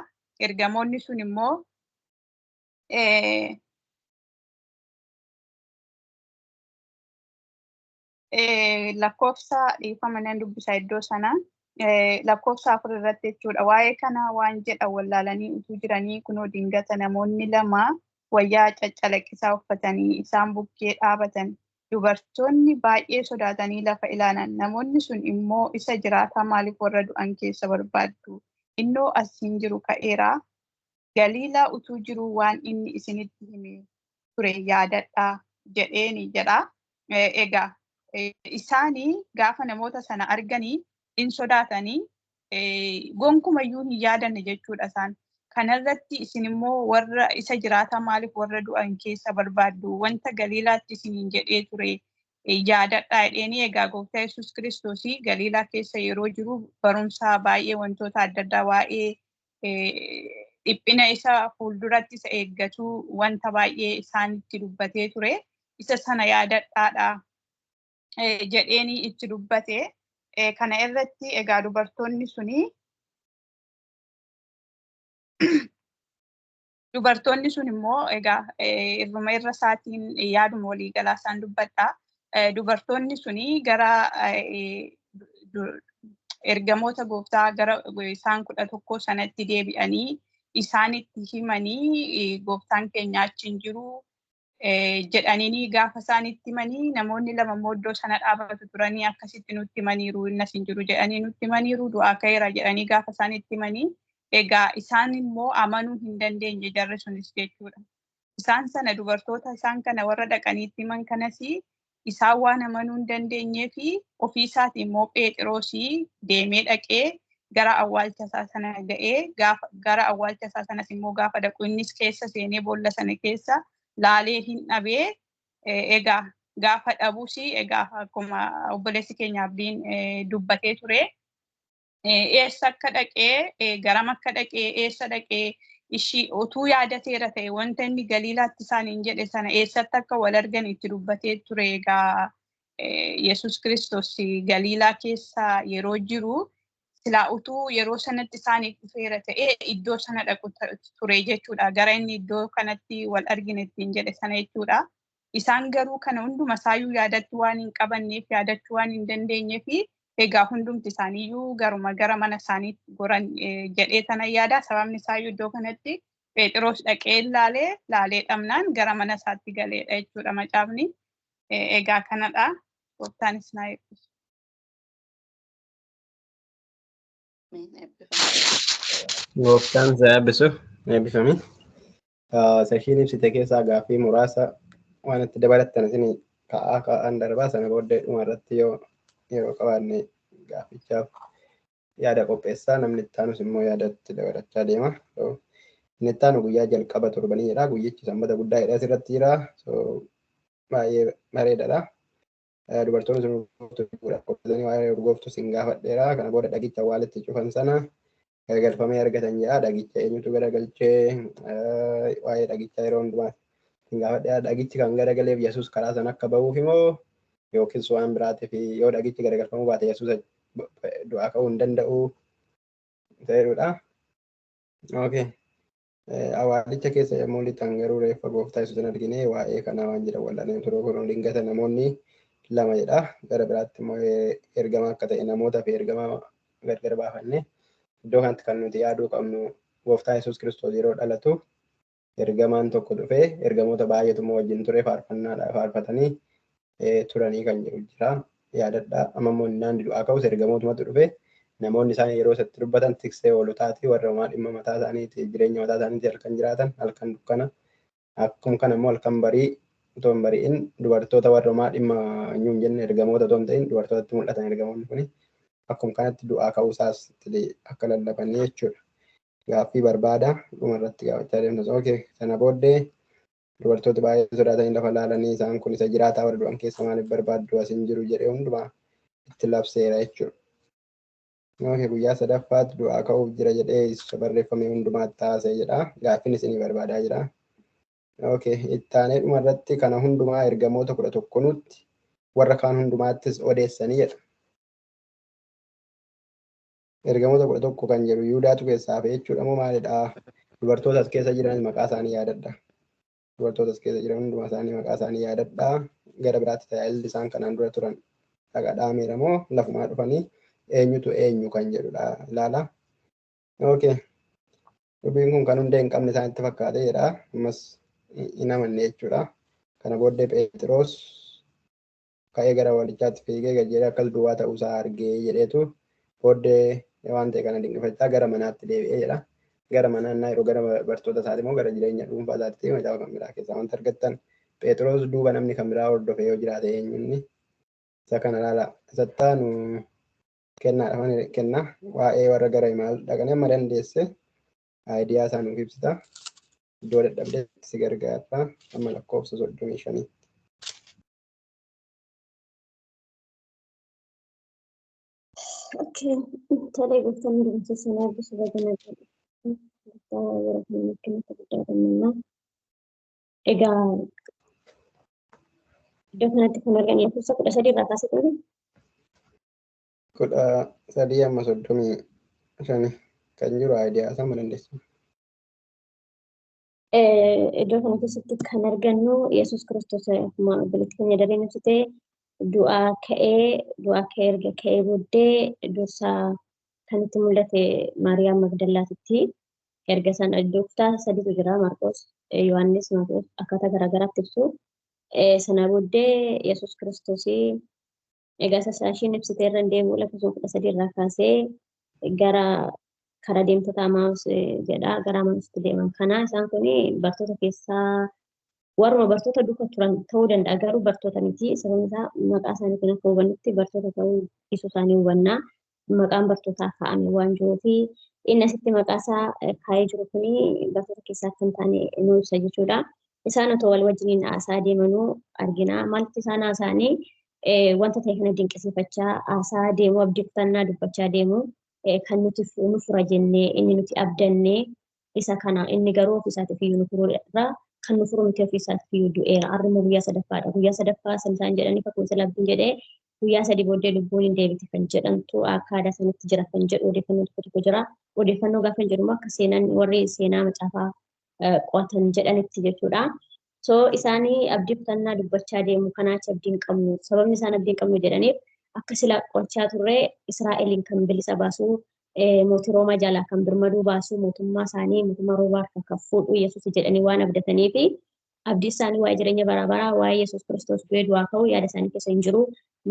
Ergamoonni sun immoo lakkoofsa dhiifama nan dubbisa iddoo sana. Lakkoofsa 4 irratti jechuudha. Waa'ee kana waan jedhan wallaalanii utuu jiranii kunoo dingata namoonni lama wayyaa caccalaqqisaa uffatanii isaan bukkee dhaabatan. Dubartoonni baay'ee sodaatanii lafa ilaalan. Namoonni sun immoo isa jiraataa maaliif warra du'an keessa barbaaddu? Innoo as hin jiru, ka'eera. Galiilaa utuu jiru waan inni isinitti hime ture yaadadhaa jedheeni jedha. Egaa isaanii gaafa namoota sana arganii in sodaatanii, gonkumayyuu hin yaadanne jechuudha isaan. Kanarratti isin immoo warra isa jiraataa maaliif warra du'an keessa barbaaddu? Wanta Galiilaatti isiniin jedhee ture yaadadhaa jedheeni. Egaa gooftaa Yesuus Kiristoos Galiilaa keessa yeroo jiru barumsa baay'ee wantoota adda addaa waa'ee dhiphina isa fuulduratti isa eeggatu wanta baay'ee isaanitti dubbatee ture. Isa sana yaadadhaadha jedheeni itti dubbate. Kana irratti egaa dubartoonni sun immoo egaa irruma irra isaatiin yaaduma waliigalaa isaan dubbadha. Dubartoonni suni gara ergamoota gooftaa gara isaan 11 sanatti deebi'anii isaanitti himanii, gooftaan keenya achi hin jiru jedhanii gaafa isaanitti himanii, namoonni lama immoo iddoo sana dhaabatu turanii akkasitti nutti himaniiru, inni as hin jiru jedhanii nutti himaniiru, du'aa ka'eera jedhanii gaafa isaanitti himanii, egaa isaan immoo amanuu hin dandeenye jarri sunis jechuudha. Isaan sana dubartoota isaan kana warra dhaqaniitti himan kanas isaan waan amanuu hin dandeenyee fi ofii isaatii immoo Phexrosii deemee dhaqee gara awwaalcha isaa sana ga'ee, gaafa gara awwaalcha isaa sanas immoo gaafa dhaqu innis keessa seenee boolla sana keessa laalee hin dhabee. Egaa gaafa dhabus egaa akkuma obboleessi keenya Abdiin dubbatee ture, eessa akka dhaqee, garam akka dhaqee, eessa dhaqee ishii utuu yaadateera ta'e, wanta inni Galiilaatti isaaniin jedhe sana, eessatti akka wal argan itti dubbatee ture. Egaa Yesus Kiristoos Galiilaa keessa yeroo jiru silaa utuu yeroo sanatti isaaniif dhufeera ta'e iddoo sana dhaqu ture jechuudha. Gara inni iddoo kanatti wal argine ittiin jedhe sana jechuudha. Isaan garuu kana hunduma isaayyuu yaadachuu waan hin qabanneef, yaadachuu waan hin dandeenyeef, egaa hundumti isaaniiyyuu garuma gara mana isaaniitti goran jedhee tana yaada. Sababni isaayyuu iddoo kanatti Phexros dhaqee laalee laalee dhabnaan gara mana isaatti galeedha jechuudha macaafni. Egaa kanadha. Gooftaanis naa eebbisu. Gooftaan si eebbisu, eebbifami. Seshiin ibsite keessaa gaaffii muraasa waan itti dabalattan isin ka'aa ka'aan darbaa, sana booddee dhuma irratti yoo yeroo qabaanne gaaffichaaf yaada qopheessaa, namni itti aanus immoo yaada itti dabalachaa deema. Inni itti aanu guyyaa jalqaba torbanii jedha. Guyyichi sanbata guddaa jedha asirratti jira. Baay'ee bareedaadha. Dubartoonni sun urgooftuu waa'ee urgooftuu sin gaafadheera. Kana booda dhagicha awwaalitti cufan sana garagalfamee argatan jedha. Dhagicha eenyutu garagalchee? Waa'ee dhagichaa yeroo hundumaa sin gaafadheera. Dhagichi kan garagaleef Yesuus karaa sana akka ba'uuf immoo yookiis waan biraatiif? Yoo dhagichi garagalfamuu baate Yesuus du'aa ka'uu hin danda'u ta'edha. Okay. Awwaalicha keessa yommuu lixan garuu reeffa gooftaa Yesuus hin argine. Waa'ee kanaa waan jedhan wal'aanee turuu kun dingata namoonni lama jedha. Gara biraatti immoo ergama akka ta'e namootaa fi ergama gargar baafanne. Iddoo kanatti kan nuti yaaduu qabnu, gooftaa Yesuus Kiristoos yeroo dhalatu ergamaan tokko dhufee, ergamoota baay'eetu immoo wajjin ture, faarfannaadha faarfatanii turanii kan jiru jira. Yaadadhaa, amma immoo inni du'aa ka'us ergamootumatu dhufe. Namoonni isaan yeroo isatti dubbatan tiksee hoolotaati, warra homaa dhimma mataa isaaniiti, jireenya mataa isaaniiti halkan jiraatan, halkan dukkana Akkuma kana immoo halkan barii otoo hin bari'in dubartoota warra homaa dhimma hin jenne ergamoota otoo hin ta'in dubartootatti mul'atan ergamoonni kuni akkuma kanatti du'aa ka'uusaas akka lallabanii jechuudha. Gaaffii barbaada dhumarratti gaafachaa deemna. Okay, sana booddee dubartoota baay'ee sodaatanii lafa laalanii isaan kun isa jiraataa warra du'an keessa maaliif barbaaddu as hin jiru jedhee hundumaa itti labseera jechuudha. Okay, guyyaa sadaffaatti du'aa ka'uuf jira jedhee isa barreeffame hundumaatti taasise jedha. Gaaffiin isinii barbaadaa jira. Okay, itti aanee dhumarratti kana hundumaa ergamoota 11nutti warra kaan hundumaattis odeessanii jedha. Ergamoota 11 kan jedhu Yihudaatu keessaa hafe jechuudha moo maalidha? Dubartoota as keessa jiran maqaa isaanii yaadadha. Dubartoota as keessa jiran hundumaa isaanii maqaa isaanii yaadadha. Gara biraatti tajaajilli isaan kanaan dura turan dhaqa dhaameera moo lafumaa dhufanii eenyutu eenyu kan jedhudha ilaala. Okay. Dubbiin kun kan hundee hin qabne isaanitti fakkaate jedha. Ammas hin amanne jechuudha. Kana booddee Phexros ka'ee gara walichaatti fiigee gad jedhee akkas duwwaa ta'uusaa argee jedheetu booddee waan ta'e kana dinqifachaa gara manaatti deebi'ee jedha. Gara manaa innaa yeroo gara bartoota isaati immoo gara jireenya dhuunfaa isaatti macaafa kan biraa keessaa wanta argattan Phexros duuba namni kan biraa hordofee yoo jiraate eenyunni isa kana ilaala. Isattaa nu kennaadha kenna waa'ee warra gara imaal dhaqanii amma dandeesse aayidiyaa isaa nuuf ibsita. Iddoo dadhabdeetti si gargaara amma lakkoofsa 35. Okay, tolee gooftaan hundumti isin eebbisu bagana jedhu. Gooftaa yeroo kana akkanatti guddaa gammannaa. Egaa iddoo kanatti kan argan lakkoofsa 13 irraa kaasee ture. 13 amma 35 kan jiru aayidiyaa isaa amma dandeessu. Iddoo kana keessatti kan argannu Yesuus Kiristoos akkuma obboleetti keenya dareen ibsite du'aa ka'ee erga ka'ee booddee dursaa kan itti mul'ate Maariyaam Magdalaatitti. Erga sana iddoo kutaa sadiitu jira Maarqos, Yohaannis, Maatewos akkaataa garaagaraatti ibsu. Sana booddee Yesuus Kiristoos egaa isa ishiin ibsite irra hin deemu lakkoofsa 13 irraa kaasee gara karaa deemtota Amaawus jedha gara Amaawusitti deeman. Kana isaan kun bartoota keessaa warruma bartoota duuka turan ta'uu danda'a garuu bartoota miti. Sababni isaa maqaa isaaniitiin akka hubannutti bartoota ta'uu dhiisuu isaanii hubanna. Maqaan bartootaa kaa'ame waan jiruufi inni asitti maqaa isaa kaa'ee jiru kuni bartoota keessaa akka hin taane nu ibsa jechuudha. Isaan otoo wal wajjiniin haasaa deemanuu argina. Maaltu isaan haasa'anii wanta ta'e kana dinqisiifachaa haasaa deemu, abdii kutannaa dubbachaa deemu kan nuti nu fura jennee inni nuti abdannee isa kana inni garuu ofiisaatiif iyyuu nu furuu irraa kan nu furu miti ofiisaatiif iyyuu du'eera. Har'i immoo guyyaa sadaffaadha. Guyyaa sadaffaa san isaan jedhanii fakkuun salabbiin jedhee guyyaa sadii booddee lubbuun hin deebite kan jedhamtu akka aadaa sanitti jira kan jedhu odeeffannoo tokko tokko jira. Odeeffannoo gaafa hin jedhu akka seenaan warri seenaa macaafaa qo'atan jedhanitti jechuudha. So isaanii abdii kutannaa dubbachaa deemu kanaachi abdii hin qabnu. Sababni isaan abdii hin qabnu jedhaniif akka sila qo'achaa turre Israa'eliin kan bilisa baasu mootii Roomaa jalaa kan birmaduu baasu mootummaa isaanii mootummaa Roomaa harkaa kan fuudhu Yesuus jedhanii waan abdatanii fi abdii isaanii waa'ee jireenya bara baraa waa'ee Yesuus Kiristoos du'ee du'aa ka'uu yaada isaanii keessa hin jiru.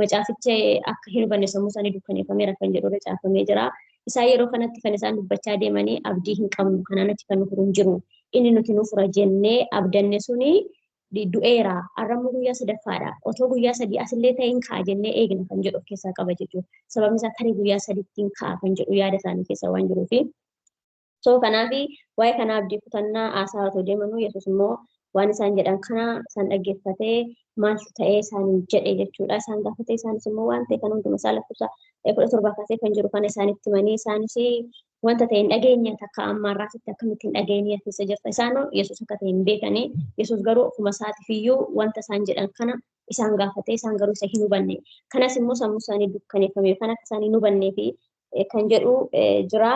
Macaaficha akka hin hubanne sammuu isaanii dukkaneeffameera kan jedhu irra caafamee jira. Isaan yeroo kanatti kan isaan dubbachaa deemanii abdii hin qabnu kanaan achi kan nu furu hin jiru. Inni nuti nu fura jennee abdanne suni du'eera. Har'a immoo guyyaa sadaffaadha. Otoo guyyaa sadii asillee ta'e hin ka'a jennee eegna kan jedhu of keessaa qaba jechuudha. Sababni isaa tarii guyyaa sadiitti hin ka'a kan jedhu yaada isaanii keessa waan jiruufi. So kanaaf waa'ee kana abdii kutannaa haasaa otoo deemanuu Yesuus immoo waan isaan jedhan kana isaan dhaggeeffatee maaltu ta'ee isaaniin jedhe jechuudha. Isaan gaafatee isaanis immoo waan ta'e kan hunduma isaa lakkoofsa 17 kaasee kan jiru kana isaanitti himanii isaanis wanta ta'e hin dhageenye takka amma har'aatitti akkamitti hin dhageenye keessa jirta. Isaan Yesuus akka ta'e hin beekanii Yesuus garuu ofuma isaatiif iyyuu wanta isaan jedhan kana isaan gaafatee isaan garuu isa hin hubanne. Kanas immoo sammuu isaanii dukkaneeffame kan akka isaan hin hubannee fi kan jedhu jira.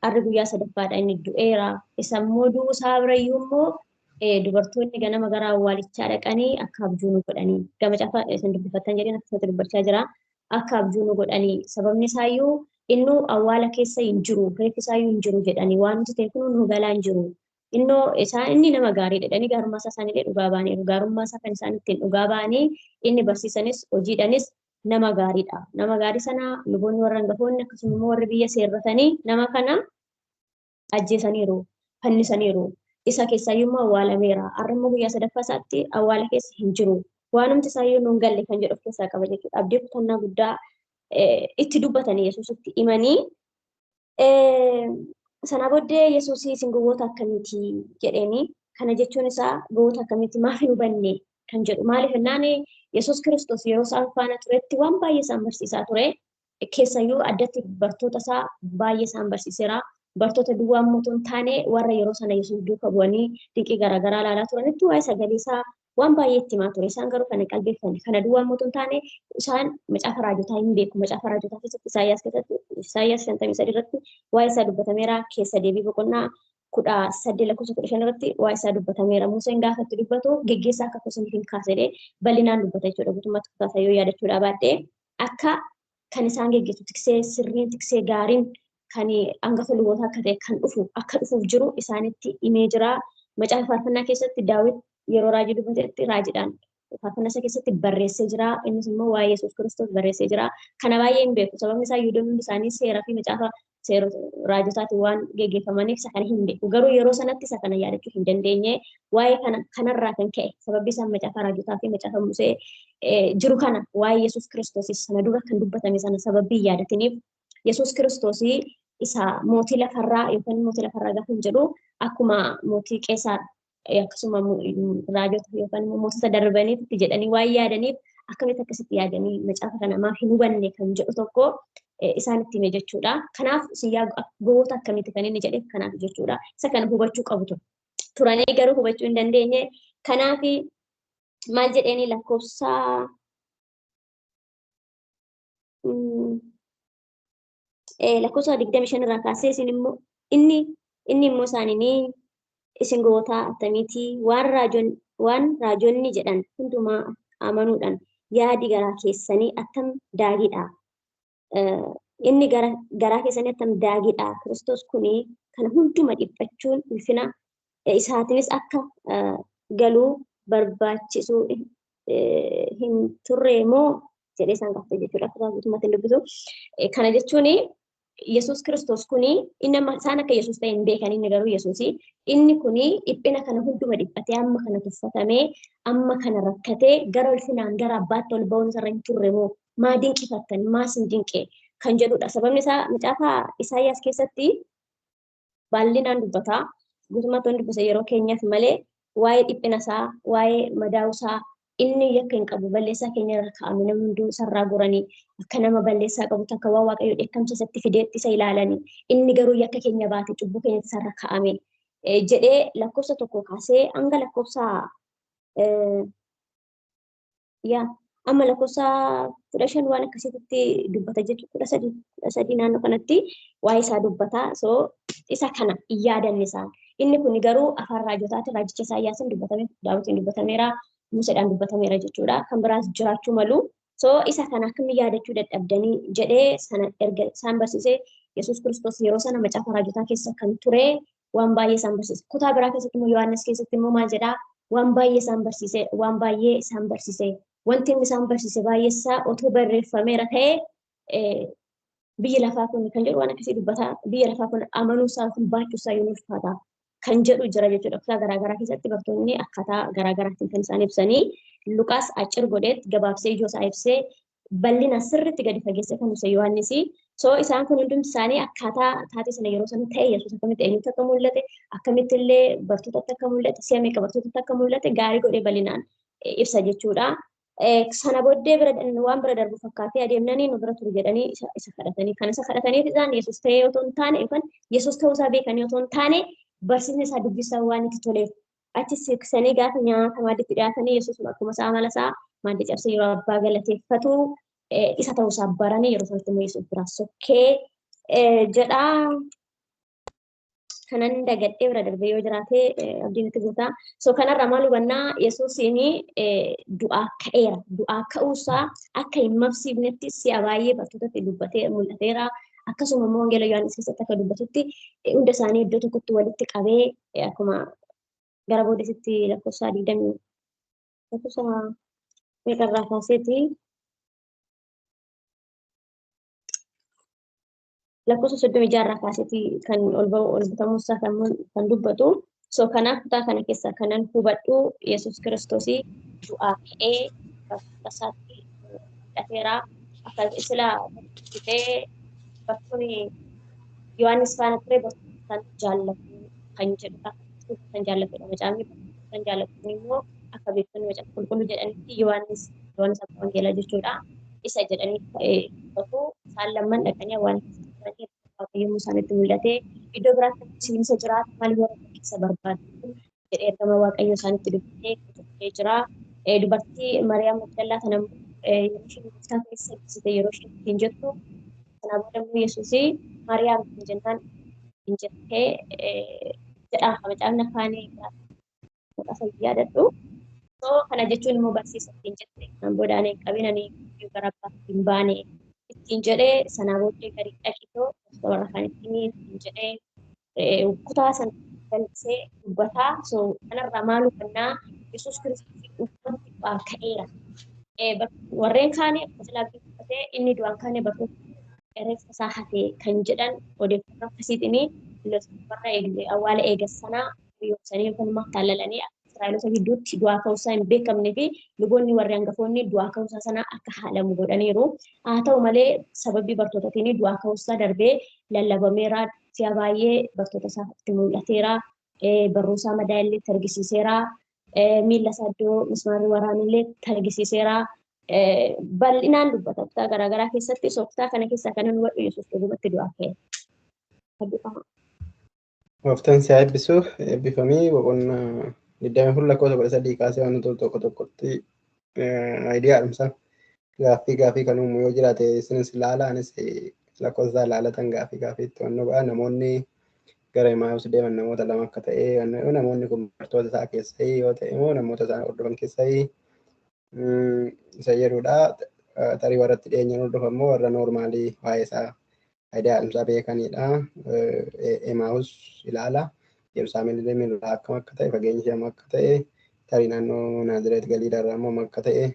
Har'i guyyaa sadaffaadha inni du'eera. Isa immoo du'uu isaa birayyuu immoo dubartoonni ganama gara awwaalichaa dhaqanii akka abjuu nu godhanii gama caafa isin dubbifattan jedheen akkasumatti dubbachaa jira. Akka abjuu nu godhanii sababni isaayyuu innuu awwaala keessa hin jiru reeffi isaayyuu hin jiru jedhanii waan nuti ta'e kun nu galaa hin jiru. Innoo isaan inni nama gaarii jedhanii gaarummaa isaa isaaniillee dhugaa ba'aniiru. Gaarummaa isaa kan isaan ittiin dhugaa ba'anii inni barsiisanis hojiidhanis nama gaariidha. Nama gaarii sana luboonni warra hangafoonni akkasuma immoo warri biyya seerratanii nama kana ajjeesaniiru, fannisaniiru. Isa keessaayyuu awwaalameera. Har'a immoo guyyaa sadaffaa isaatti awwaala keessa hin jiru. Waanumti isaayyuu nuun galle kan jedhu of keessaa qaba jechuudha. Abdii kutannaa guddaa itti dubbatanii Yesuusitti himanii. Sana booddee Yesuus isin gowwoota akkamiiti jedheeni. Kana jechuun isaa gowwoota akkamiiti maaf hin hubanne kan jedhu. Maaliif jennaan Yesuus Kiristoos yeroo isaan faana turetti waan baay'ee isaan barsiisaa ture. Keessayyuu addatti bartoota isaa baay'ee isaan barsiiseera. Bartoota duwwaa immoo otoo hin taane warra yeroo sana Yesuus duuka bu'anii dinqii garaagaraa ilaalaa turanitti waa'ee sagalee isaa waan baay'ee itti himaa ture. Isaan garuu kana qalbeeffanne. Kana duwwaa immoo otoo hin taane isaan macaafa raajotaa hin beeku. Macaafa raajotaa keessatti Isaayyaas keessatti Isaayyaas 53 irratti waa'ee isaa dubbatameera. Keessa deebii boqonnaa 18 lakkoofsa 15 irratti waa'ee isaa dubbatameera. Museen gaafa itti dubbatu geggeessaa akka kosaniif hin kaasedhe bal'inaan dubbata jechuudha. Guutummaatti kutaa isaa yoo yaadachuudhaa baadhee akka kan isaan geggeessu tiksee sirriin tiksee gaariin kan hangafa lubootaa akka ta'e kan dhufu akka dhufuuf jiru isaanitti himee jira. Macaafa faarfannaa keessatti Daawit yeroo raajii dubbatetti raajiidhaan faarfannaa isaa keessatti barreessee jira. Innis immoo waa'ee Yesuus Kiristoos barreessee jira. Kana baay'ee hin beeku. Sababni isaa Yihuudoonni hundi isaanii seeraa fi macaafa seerota raajotaatiin waan geggeeffamaniif isa kana hin beeku. Garuu yeroo sanatti isa kana yaadachuu hin dandeenye. Waa'ee kana kanarraa kan ka'e sababni isaan macaafa raajotaa fi macaafa Musee jiru kana waa'ee Yesuus Kiristoos sana dura kan dubbatame sana sababii hin yaadatiniif Yesuus Kiristoos isa mootii lafarraa yookaan mootii lafarraa gaafa hin jedhu akkuma mootii Qeesaar akkasuma raajota yookaan immoo mootota darbaniitti jedhanii waan yaadaniif akkamitti akkasitti yaadanii macaafa kana maaf hin hubanne kan jedhu tokko isaanitti hime jechuudha. Kanaaf isin yaa gowwoota akkamitti kan inni jedheef kanaaf jechuudha. Isa kana hubachuu qabu ture. Turanii garuu hubachuu hin dandeenye. Kanaaf maal jedheeni lakkoofsa lakkoofsa 25 irraa kaasee isin immoo inni immoo isaaniin isin gowwoota attamiitii waan raajonni jedhan hundumaa amanuudhaan yaadi garaa keessanii attam daagiidha. Inni garaa keessanii attam daagiidha. Kiristoos kuni kana hunduma dhiphachuun ulfina isaatiinis akka galuu barbaachisuu hin turre moo jedhee isaan gaafate jechuudha. Akka guutummaatti hin dubbisu. Kana jechuun Yesuus Kiristoos kuni inni amma isaan akka Yesuus ta'e hin beekan inni garuu Yesuusi. Inni kuni dhiphina kana hunduma dhiphatee amma kana tuffatamee amma kana rakkatee gara ulfinaan gara abbaatti ol ba'uun isarra hin turre moo maa dinqifattan maa isin dinqe kan jedhudha. Sababni isaa macaafa Isaayyaas keessatti bal'inaan dubbata. Guutummaatti waan dubbise yeroo keenyaaf malee waa'ee dhiphina isaa waa'ee madaa'uu isaa inni yakka hin qabu balleessaa keenya irra kaa'ame namni hunduu isarraa goranii akka nama balleessaa qabu akka waan Waaqayyo dheekkamsa isatti fideetti isa ilaalanii inni garuu yakka keenya baate cubbuu keenya isarra kaa'ame jedhee lakkoofsa 1 kaasee hanga lakkoofsa amma lakkoofsa 15 waan akkasitti dubbata jechuudha. 13 naannoo kanatti waa'ee isaa dubbata. So isa kana hin yaadanne isaan. Inni kun garuu afaan raajotaatiin raajicha Isaayyaasiin dubbatame, Daawitiin dubbatameera, Museedhaan dubbatameera jechuudha. Kan biraas jiraachuu malu. So isa kana akkamiin yaadachuu dadhabdanii jedhee sana erga isaan barsiisee Yesuus Kiristoos yeroo sana macaafa raajotaa keessa kan ture waan baay'ee isaan barsiise. Kutaa biraa keessatti immoo Yohaannis keessatti immoo maal jedhaa? Waan baay'ee isaan barsiise, waan baay'ee isaan barsiise. Wanti inni isaan barsiise baay'ee isaa otoo barreeffameera ta'e biyyi lafaa kun kan jedhu waan akkasii dubbata. Biyya lafaa kun amanuu isaa kun baachuu isaa yoo ulfaata kan jedhu jira jechuudha. Kutaa garaagaraa keessatti bartoonni akkaataa garaagaraatiin kan isaan ibsanii Luqaas accir godheetti gabaabsee ijoo isaa ibsee bal'ina sirriitti gadi fageessee kan ibsa Yohaannis. So isaan kun hundumti isaanii akkaataa taatee sana yeroo sana ta'e Yesuus akkamitti eenyutti akka mul'ate akkamitti illee bartootatti akka mul'ate si'a meeqa bartootatti akka mul'ate gaarii godhee bal'inaan ibsa jechuudha. Sana booddee waan bira darbu fakkaatee adeemnanii nu bira turu jedhanii isa kadhatanii kan isa kadhataniif isaan Yesuus ta'ee otoo hin taane yookaan Yesuus ta'uu isaa beekanii otoo hin taane barsiisni isaa dubbisaa waan itti toleef achi siqsanii gaafa nyaata maaddiitti dhiyaatanii Yesuus akkuma isaa amala isaa maaddii cabsee yeroo abbaa galateeffatu isa ta'uu isaa baranii yeroo sanatti immoo Yesuus biraa sokkee jedhaa. Kanan dagadhee bira darbee yoo jiraate abdiin itti guutaa. So kanarraa maal hubannaa Yesuusiin du'aa ka'eera. Du'aa ka'uusaa akka hin mabsiifnetti si'a baay'ee bartootatti dubbatee mul'ateera. Akkasuma immoo Wangeela Yohaannis keessatti akka dubbatutti hunda isaanii iddoo tokkotti walitti qabee akkuma gara booddeesitti lakkoofsa 20 lakkoofsa meeqarraa kaaseeti lakkoofsa 36 irraa kaaseeti kan ol ba'u ol butamuusaa kan dubbatu. So kanaaf kutaa kana keessaa kanan hubadhu Yesuus Kiristoosii du'aa ka'ee bartoota isaatti mul'ateera. Akka silaa barsiisee bartoonni Yohaannis faana ture bartoota isaan jaallatu kan jedhudha. Kan jaallatudha. Macaafni kan jaallatu immoo akka beektonni macaafa qulqulluu jedhanitti Yohaannis Abbaa Wangeelaa jechuudha. Isa jedhanii dubbatu. Isaan lamman dhaqanii awwaala keessa turanii Waaqayyo yommuu isaanitti mul'ate iddoo biraatti isin jiraatu maal yoo keessa barbaadu jedhee ergama Waaqayyo isaanitti dubbatee kutubbee jira. Dubartii Mariyaam Magdalaa kana yeroo isheen gooftaa keessa ibsite yeroo isheen ittiin jettu sanaa booda immoo Yesuus Mariyaam ittiin jennaan ittiin jettee jedha macaafni afaanii maqaa yaadadhu. Kana jechuun immoo barsiisa ittiin jette kan booda ani hin qabin ani gara abbaatti hin baane ittiin jedhee sanaa booddee gadi dhaqitoo warra kaanitti ittiin jedhee kutaa sana bal'isee dubbataa. So kanarraa maal hubannaa Yesuus Kiristoos dhugumatti du'aa ka'eera. Warreen kaanii akka silaa dubbatee inni du'aan kaane bartoota reeffa isaa hate kan jedhan odeeffannoo akkasiitiin warra awwaala eegas sanaa yoomsanii yookaan immoo taalalanii Israa'eloota gidduutti du'aa ka'uusaa hin beekamnee fi luboonni warri hangafoonni du'aa ka'uusaa sana akka haalamu godhaniiru. Haa ta'u malee sababii bartootaatiin du'aa ka'uusaa darbee lallabameera. Si'a baay'ee bartoota isaatti mul'ateera. Barruu isaa madaa illee argisiiseera. Miilla isaa iddoo mismaarri waraanillee argisiiseera. Bal'inaan dubbata kutaa garaagaraa keessatti kutaa kana keessaa kan nu hubadhu Yesuus dhugumatti du'aa ka'e. Gooftaan si haa eebbisu eebbifamii boqonnaa 24 lakkoofsa 13 kaasee waan tokko tokkotti aayidiyaa haaromsa gaaffii kan uumu yoo jiraate isinis ilaala anis lakkoofsa ilaalatan gaaffii itti waan ba'a namoonni gara Emmaus deeman namoota lama akka ta'e namoonni kun bartoota isaa keessaa yoo ta'e immoo namoota isaan hordofan keessaa isa jedhudha. Tarii warra itti dhiyeenyaan hordofan immoo warra noormaalii waa'ee isaa aayidiyaa haaromsaa beekanidha. Emmaus ilaala. Yerusaalem irraa akkam akka ta'e fageenyi ishee akka ta'e tarii naannoo Naazireet Galiilaa irraa immoo akka ta'e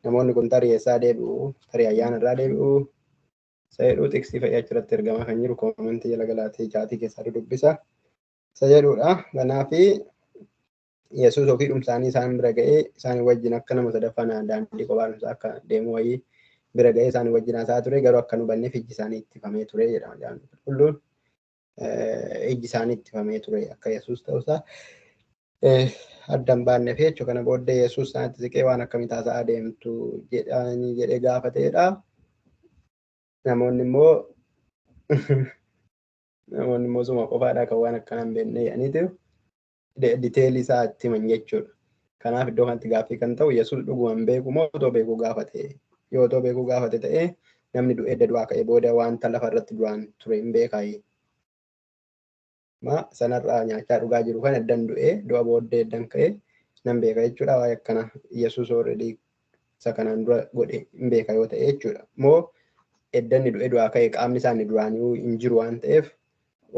namoonni kun tarii eessaa deebi'u tarii ayyaana irraa deebi'u isa jedhu xiqsii fa'i achirratti ergamaa kan jiru koomentii jala galaatee chaatii keessaa dubbisa isa jedhudha. Kanaafi Yesuus ofii dhumsaanii isaan bira ga'ee isaan wajjin akka nama sadaffaa daandii kophaa dhumsaa akka deemu wayii bira ga'ee isaan wajjin haasa'aa ture garuu akka nu hubanneef ijji isaanii ittifamee ture jedhama jaanni qulqulluun. Ijji isaanii ittifamee ture akka Yesuus ta'uusaa adda hin baanneef jechuudha. Kana booddee Yesuus isaanitti siqee waan akkamii taasisaa deemtu jedhee gaafateedha. Namoonni immoo suma qofaadha kan waan akkana hin beekne jedhaniitu diteelii isaa itti himan jechuudha. Kanaaf iddoo kanatti gaaffii kan ta'u Yesuus dhuguma hin beeku moo otoo beekuu gaafate? Yoo otoo beekuu gaafate ta'ee namni du'ee edda du'aa ka'ee booda wanta lafa irratti duraan ture hin beekaayi. Ma sanarraa nyaachaa dhugaa jiru kan eddan du'ee du'a booddee eddan ka'ee nan beeka jechuudha. Waa'ee akkana Yesuus already isa kanaan dura godhe hin beeka yoo ta'e jechuudha. Moo eddanni du'ee du'aa ka'ee qaamni isaanii duraanii hin jiru waan ta'eef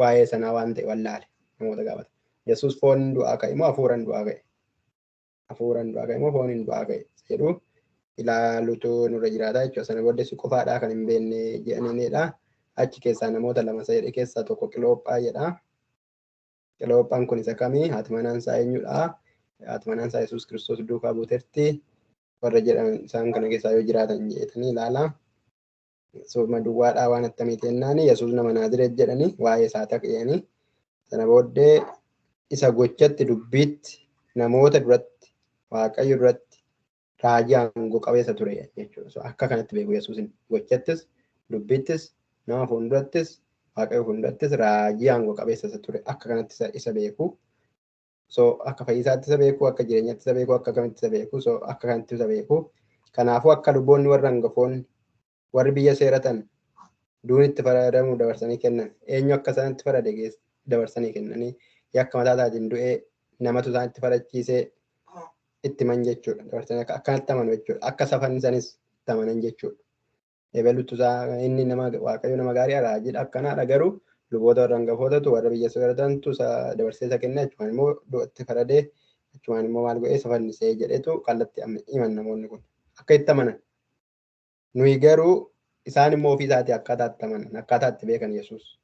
waa'ee sanaa waan ta'e wallaale namoota gaafata. Yesuus foon du'aa ka'e moo hafuuraan du'aa ka'e? Hafuuraan du'aa ka'e moo fooniin du'aa ka'e? Jedhu ilaalutu nurra jiraata jechuudha. Sana booddee si qofaadhaa kan hin beekne jedhaniinidha. Achi keessaa namoota lama isa jedhe keessaa tokko Qiloophaa jedha. Qiloophaan kun isa kamii? Haati manaan isaa eenyudha? Haati manaan isaa Yesuus Kiristoos duukaa buuteerti. Warra jedhan isaan kana keessaa yoo jiraatan jedhanii ilaala. Sooma duwwaadhaa waan attamii jennaan Yesuus nama Naazireet jedhanii waa'ee isaa taqe'anii. Sana booddee isa gochatti dubbiitti namoota duratti Waaqayyo duratti raajii aangoo qabeessa ture jechuudha. Akka kanatti beeku Yesuusin gochattis dubbiittis nama fuuldurattis Waaqayyo fuuldurattis raajii aangoo qabeessa isa ture akka kanatti isa beeku. So akka fayyisaatti isa beeku, akka jireenyaatti isa beeku, akka kamitti isa beeku, so akka kanatti isa beeku. Kanaafuu akka luboonni warra hangafoonni warri biyya seeratan duun itti faradamuu dabarsanii kennan eenyu akka isaanitti farade dabarsanii kennanii yakka mataa isaatiin du'ee namatu isaanitti farachiisee itti himan jechuudha. Dabarsanii akkanatti amanu jechuudha. Akka safannisanis itti amanan jechuudha. Ebelutu inni nama Waaqayyo nama gaarii raajiidha akkanaadha garuu luboota warra hangafootatu warra biyya seeratantu dabarsee isa kenna achumaan immoo du'atti faradee achumaan immoo maal godhee safannisee jedhetu kallattii himan namoonni kun akka itti amanan. Nuyi garuu isaan immoo ofii isaatii akkaataa itti amanan akkaataa itti beekan Yesuus.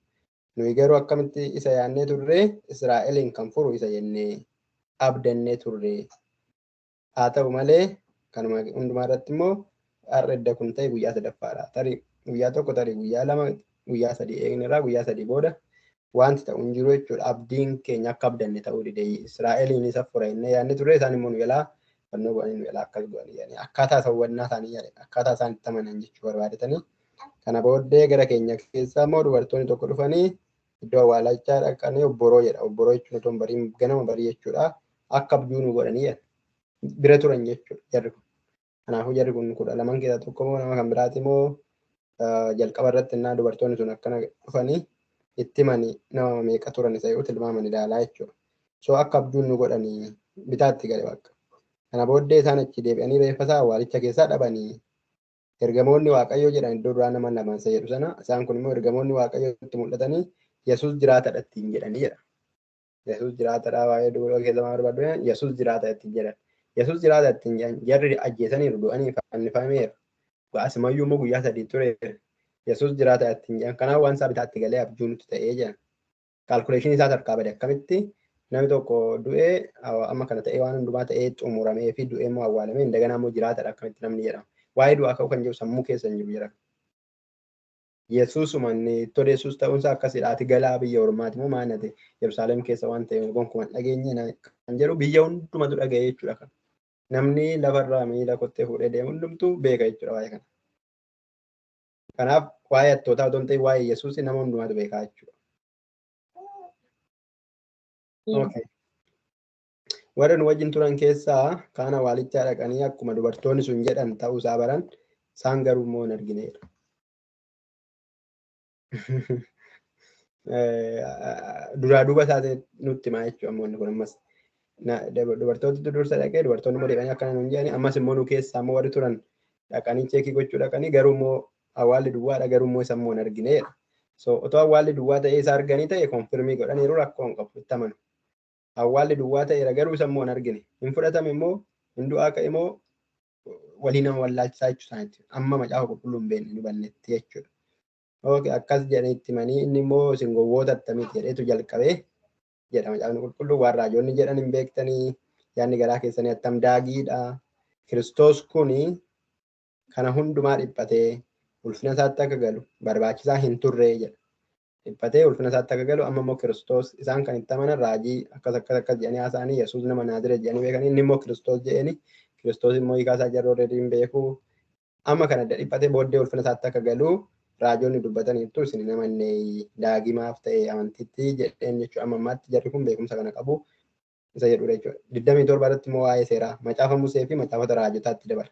Nuyi garuu akkamitti isa yaadnee turre Israa'eliin kan furu isa jennee abdannee turre. Haa ta'u malee kanuma hundumaa irratti immoo har'a edda kun ta'e guyyaa sadaffaadha. Tarii guyyaa tokko tarii guyyaa lama guyyaa sadii eegnerraa guyyaa sadii booda wanti ta'u hin jiru jechuudha. Abdiin keenya akka abdanne ta'uu dide. Israa'eliin isa fura jennee yaadne turre isaan immoo nu jalaa fannoo godhanii nu jalaa akkas godhanii jedhanii akkaataa hawwannaa isaanii akkaataa isaan itti amanan jechuu barbaadatanii. Kana booddee gara keenya keessaa immoo dubartoonni tokko dhufanii iddoo awwaalachaa dhaqanii obboroo jedha. Obboroo jechuun otoo hin bariin ganama barii jechuudha. Akka abjuu nu godhanii jedha. Bira turan jechuudha jarri kun. Kanaafuu jarri kun 12 keessaa tokko immoo nama kan biraati immoo jalqaba irratti innaa dubartoonni sun akkana dhufanii itti himanii nama meeqa turan isa yoo tilmaaman ilaalaa jechuudha. So akka abjuun nu godhanii bitaatti gale bakka. Kana booddee isaan achi deebi'anii reeffa isaa awwaalicha keessaa dhabanii ergamoonni Waaqayyoo jedhan iddoo duraa nama lamaan isa jedhu sana isaan kun immoo ergamoonni Waaqayyoo itti mul'atanii Yesuus jiraatadha ittiin jedhanii jedha. Yesuus jiraatadha waa'ee dubaroo keessa maal barbaadu Yesuus jiraata ittiin jedhan. Yesuus jiraata ittiin jedhan jarri ajjeesaniiru du'anii fannifameera. Asimayyuu immoo guyyaa sadii ture. Yesuus jiraata ittiin jedhan kanaaf waan isaa bitaatti galee abjuu nutti ta'ee jedhan. Kaalkuleeshinii isaa harkaa bade akkamitti namni tokko du'ee amma kana ta'ee waan hundumaa ta'ee xumuramee fi du'ee immoo awwaalamee indaganaa immoo jiraatadha akkamitti namni jedhama. Waa'ee du'aa ka'uu kan jiru sammuu keessa hin jiru jedhama. Yesuusuma inni tola Yesuus ta'uunsaa akkasidha. Ati galaa biyya ormaati moo maal ati Yerusaalem keessa waan ta'eef gonkumaa hin dhageenye kan jedhu biyya hundumatu dhaga'e jechuudha kan. Namni lafarraa miila kottee fuudhee deemu hundumtuu beeka jechuudha waa'ee kana. Kanaaf waa'ee hattootaa otoo hin ta'in waa'ee Yesuus nama hundumaatu beekaa jechuudha. Okay. Warra nu wajjin turan keessaa kaan awwaalichaa dhaqanii akkuma dubartoonni sun jedhan ta'uu isaa baran isaan garuu immoo hin argineera. Duraa duuba isaati nutti himaa jechuudha ammoo inni kun ammas. Dubartootatu dursa dhaqee dubartoonni immoo deebi'anii akkana nuun jedhanii ammas immoo nu keessaa immoo warri turan dhaqanii cheekii gochuu dhaqanii garuu immoo awwaalli duwwaadha garuu immoo isa immoo hin argineera. So otoo awwaalli duwwaa ta'ee isa arganii ta'e konfirmii godhaniiru rakkoo hin qabu itti amanu. Awwaalli duwwaa ta'eera garuu isa immoo hin argine. Hin fudhatame immoo hin du'aa ka'e immoo walii nama wallaalchisaa jechuu isaaniiti. Amma macaafa qulqulluu hin beekne nu bannetti jechuudha. Okay, akkas jedhanii itti himanii inni immoo isin gowwoota attamiiti jedheetu jalqabee jedha macaafni qulqulluu waan raajoonni jedhan hin beektanii yaadni garaa keessanii attam daagiidha. Kiristoos kuni kana hundumaa dhiphatee ulfina isaatti akka galu barbaachisaa hin turre jedha. Dhiphatee ulfina isaatti akka galu amma immoo Kiristoos isaan kan itti amanan raajii akkas akkas akkas jedhanii haasa'anii Yesuus nama Naazireet jedhanii beekanii inni immoo Kiristoos jedheni Kiristoos immoo hiikaa isaa jarroo hin beeku. Amma kana dhiphatee booddee ulfina isaatti akka galu raajoonni dubbataniitu isin hin amanne daagimaaf ta'e amantiitti jedheen jechuudha. Amma ammaatti jarri kun beekumsa kana qabu isa jedhudha jechuudha. 27 irratti immoo waa'ee seeraa macaafa Musee fi macaafota raajotaatti dabala.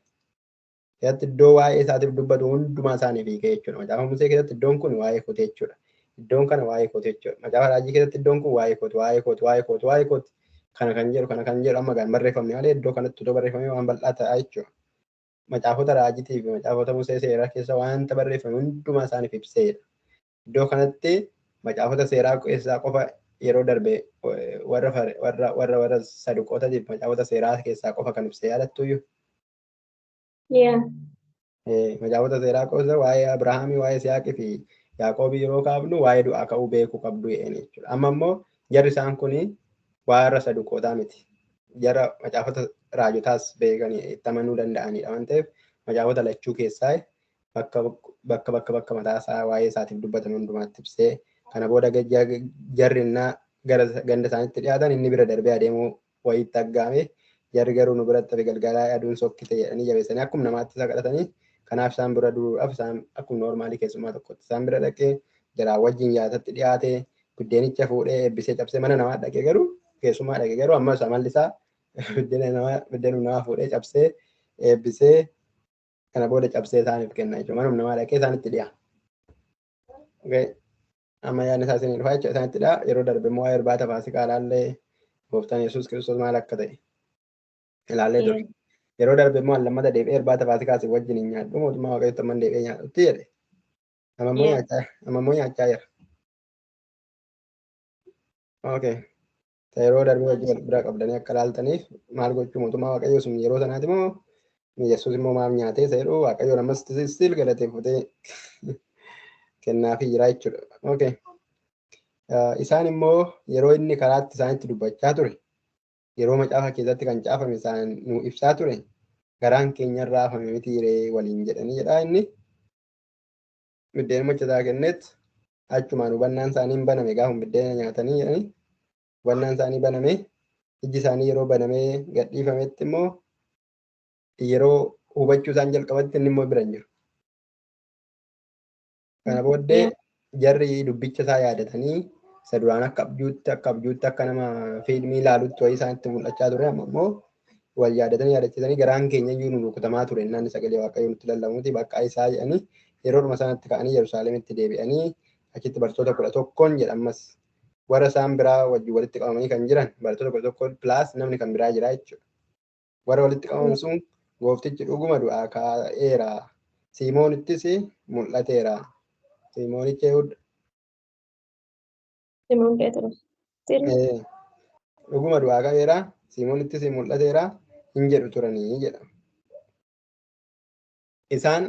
Keessatti iddoo waa'ee isaatiif dubbatu hundumaa isaaniif hiikee jechuudha. Macaafa Musee keessatti iddoon kun waa'ee kooti jechuudha. Iddoon kana waa'ee kooti jechuudha. Macaafa raajii keessatti iddoon kun waa'ee kooti, waa'ee kooti, waa'ee kooti, waa'ee kooti. Kana kan jedhu kana kan jedhu amma gaan barreeffamne malee iddoo kanatti otoo barreeffamee waan bal'aa ta'a jechuudha. Macaafota raajiitii fi macaafota Musee seeraa keessa wanta barreeffame hundumaa isaaniif ibseedha. Iddoo kanatti macaafota seeraa keessaa qofa yeroo darbe warra warra warra warra saduqootaatiif macaafota seeraa keessaa qofa kan ibsee yaadattuyyuu. Macaafota seeraa qofa waa'ee Abrahaamii, waa'ee Siyaaqii fi Yaaqoobii yeroo kaafnu waa'ee du'aa ka'uu beekuu qabdu jedheen jechuudha. Amma immoo jarri isaan kuni warra saduqootaa miti. Jara macaafota raajotaas beekanii itti amanuu danda'anidha waan ta'eef macaafota lachuu keessaa bakka bakka bakka bakka mataa isaa waa'ee isaatiif dubbatan hundumaatti ibsee kana booda jarri innaa gara ganda isaaniitti dhiyaatan inni bira darbee adeemuu wayiitti aggaame jarri garuu nu biratti hafe galgalaa aduun sokkite jedhanii jabeessanii akkuma namaatti isa kadhatanii kanaaf isaan bira duruudhaaf isaan akkuma noormaalii keessumaa tokkotti isaan bira dhaqee jaraa wajjin nyaatatti dhiyaate buddeenicha fuudhee eebbisee cabsee mana namaa dhaqee garuu keessumaa dhaqee garuu ammas amalli isaa buddeena namaa fuudhee cabsee eebbisee kana booda cabsee isaaniif kenna jechuudha. Manuma namaa dhaqee isaanitti dhiyaa. Amma yaadni isaa isinii dhufaa jechuudha isaanitti dhiyaa. Yeroo darbe immoo waa'ee irbaata Faasikaa ilaallee gooftaan Yesuus Kiristoos maal akka ta'e ilaallee ture. Yeroo darbe immoo lammata deebi'ee irbaata Faasikaa isin wajjin hin nyaadhu mootummaa Waaqayyootti amman deebi'ee nyaadhutti jedhe. Amma immoo nyaachaa jira. Okay. Yeroo darbe wajjin wal bira qabdanii akka ilaaltaniif maal gochuu mootummaa Waaqayyoo sun yeroo sanaati moo Yesuus immoo maaf nyaatee isa jedhu Waaqayyoon ammas still galateeffatee kennaafii jira jechuudha. Okay. Isaan immoo yeroo inni karaatti isaanitti dubbachaa ture, yeroo macaafa keessatti kan caafame isaan nu ibsaa ture, garaan keenya irraa hafame mitiiree waliin jedhanii jedha inni. Biddeenuma isaa kenneet achumaan hubannaan isaanii hin baname gaafa biddeena nyaatanii jedhanii hubannaan isaanii baname ijji isaanii yeroo banamee gadhiifametti immoo yeroo hubachuu isaan jalqabatti inni immoo bira hin jiru. Kana booddee jarri dubbicha isaa yaadatanii isa duraan akka abjuutti akka nama fiilmii ilaalutti wayii isaanitti mul'achaa ture, amma immoo wal yaadatanii yaadachiisanii garaan keenya iyyuu nu rukutamaa ture innaan sagalee Waaqayyoo nutti lallabuuti bakka isaa jedhanii yeroodhuma sanatti ka'anii Yerusaalemitti deebi'anii achitti bartoota 11n jedhamas warra isaan biraa wajjin walitti qabamanii kan jiran barattoota 11 plus namni kan biraa jira jechuudha. Warra walitti qabaman sun gooftichi dhuguma du'aa ka'eera. Simoonittis mul'ateera. Simoonicha Yihudaa. Simoon Phexros. Dhuguma du'aa ka'eera. Simoonittis mul'ateera. Hin jedhu turanii jedha. Isaan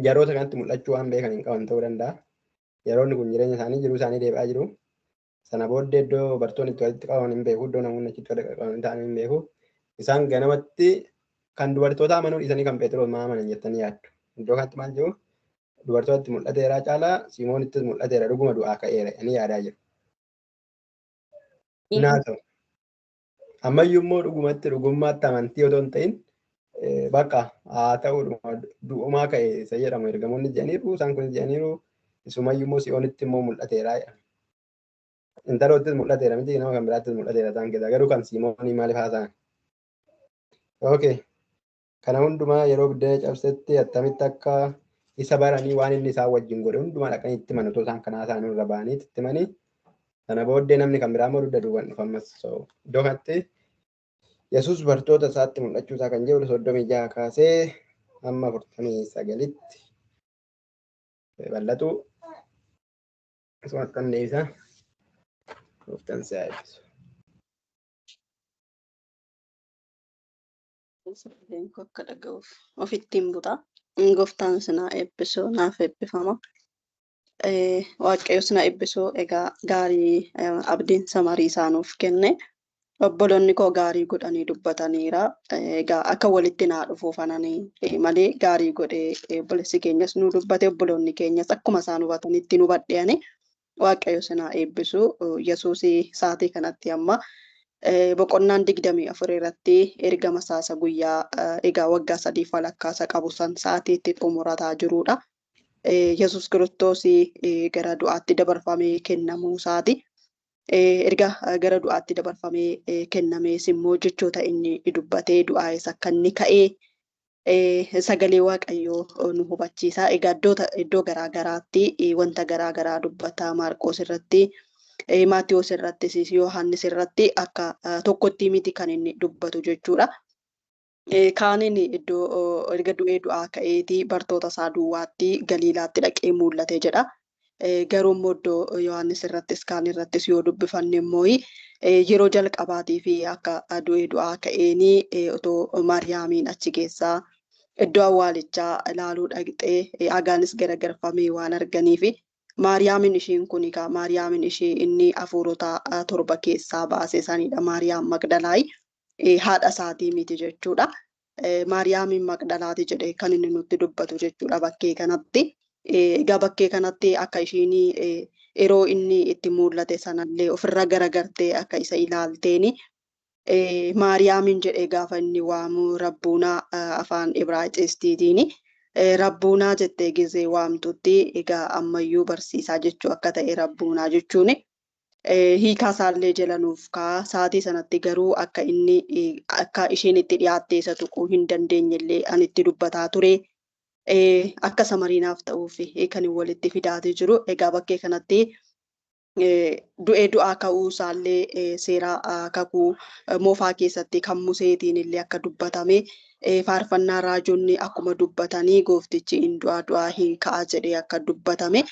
jaroota kanatti mul'achuu waan beekan hin qaban ta'uu danda'a. Yeroonni kun jireenya isaanii jiruu isaanii deebi'aa jiru. Sana booddee iddoo bartoonni itti walitti qabaman hin beeku. Iddoo namoonni achitti walitti qabaman ta'an hin beeku. Isaan ganamatti kan dubartoota amanuu dhiisanii kan Phexros maa amanan jettanii yaaddu? Iddoo kanatti maal jiru? Dubartootatti mul'ateera caalaa Simoonittis mul'ateera, dhuguma du'aa ka'eera jedhanii yaadaa jiru. Naa ta'u. Ammayyuu immoo dhugumatti dhugummaatti amantii otoo hin ta'in bakka haa ta'u du'umaa ka'e isa jedhamu ergamoonni jedhaniiru, isaan kunis jedhaniiru, isumayyuu immoo Si'oonitti immoo mul'ateera jedhama. Intaloottis mul'ateera miti, nama kan biraattis mul'ateera isaan keessaa garuu kan Simoonii maaliif haasa'an? Okay. Kana hundumaa yeroo biddeena cabsetti attamitti akka isa baranii waan inni isaan wajjin godhe hundumaa dhaqanii itti himan otoo isaan kanaa isaan irra ba'anii itti himanii sana booddee namni kan biraa immoo dugda duuban dhufa ammas. So, iddoo kanatti Yesuus bartoota isaatti mul'achuu isaa kan jedhu 36 kaasee hamma 49tti bal'atu. Asumas kan deebisa. Gooftaan si haa eebbisu. Sagaleen koo akka dhaga'uuf ofittiin buta. Gooftaan sinaa eebbisu, naaf eebbifama. Waaqayyo sinaa eebbisu. Egaa gaarii abdiin samarii isaa nuuf kenne. Obboloonni koo gaarii godhanii dubbataniira. Egaa akka walitti naa dhufuuf ananii malee gaarii godhee obboleessi keenyas nu dubbate, obboloonni keenyas akkuma isaan hubatanitti nu badheani. Waaqayyo sinaa eebbisu. Yesuus sa'aatii kanatti amma boqonnaan 24 irratti ergama isaa guyyaa egaa waggaa 3 walakkaa isa qabu san sa'aatii itti xumurataa jirudha. Yesuus Kiristoos gara du'aatti dabarfamee kennamuu isaati. Erga gara du'aatti dabarfamee kennamees immoo jechoota inni dubbatee du'aa isa akka inni ka'ee sagalee Waaqayyoo nu hubachiisa. Egaa iddoo garaa garaatti wanta garaa garaa dubbata. Maarqoos irratti, Maatiyuus irrattis, Yohaannis irratti akka tokkotti miti kan inni dubbatu jechuudha. Kaaniin iddoo erga du'ee du'aa ka'eetii bartoota isaa duwwaatti Galiilaatti dhaqee mul'ate jedha. Garuu immoo iddoo Yohaannis irrattis kaan irrattis yoo dubbifanne immoo yeroo jalqabaatii fi akka du'ee du'aa ka'eenii otoo Maariyaamiin achi keessaa iddoo awwaalichaa ilaaluu dhaqxee dhagaanis garagalfamee waan arganiif, Maariyaamiin ishiin kun egaa Maariyaamiin ishee inni hafuurota torba keessaa baase sanidha. Maariyaam Magdalaayi haadha isaatii miti jechuudha. Maariyaamiin Magdalaati jedhee kan inni nutti dubbatu jechuudha bakkee kanatti. Egaa bakkee kanatti akka ishiin yeroo inni itti mul'ate sanallee ofirra garagartee akka isa ilaalteeni Maariyaamiin jedhee gaafa inni waamu Rabbuunaa, afaan Ibraayisxiitiin Rabbuunaa jettee gizee waamtutti, egaa ammayyuu barsiisaa jechuu akka ta'e Rabbuunaa jechuun hiikaa isaallee jala nuuf ka'a. Sa'aatii sanatti garuu akka inni akka isheen itti dhiyaattee isa tuquu hin dandeenyellee ani itti dubbataa ture. Akka samariinaaf ta'uuf kan walitti fidaatee jiru. Egaa bakkee kanatti du'ee du'aa ka'uu isaallee seera kakuu moofaa keessatti kan Museetiin illee akka dubbatame, faarfannaa raajonni akkuma dubbatanii gooftichi hin du'aa, du'aa hin ka'a jedhee akka dubbatame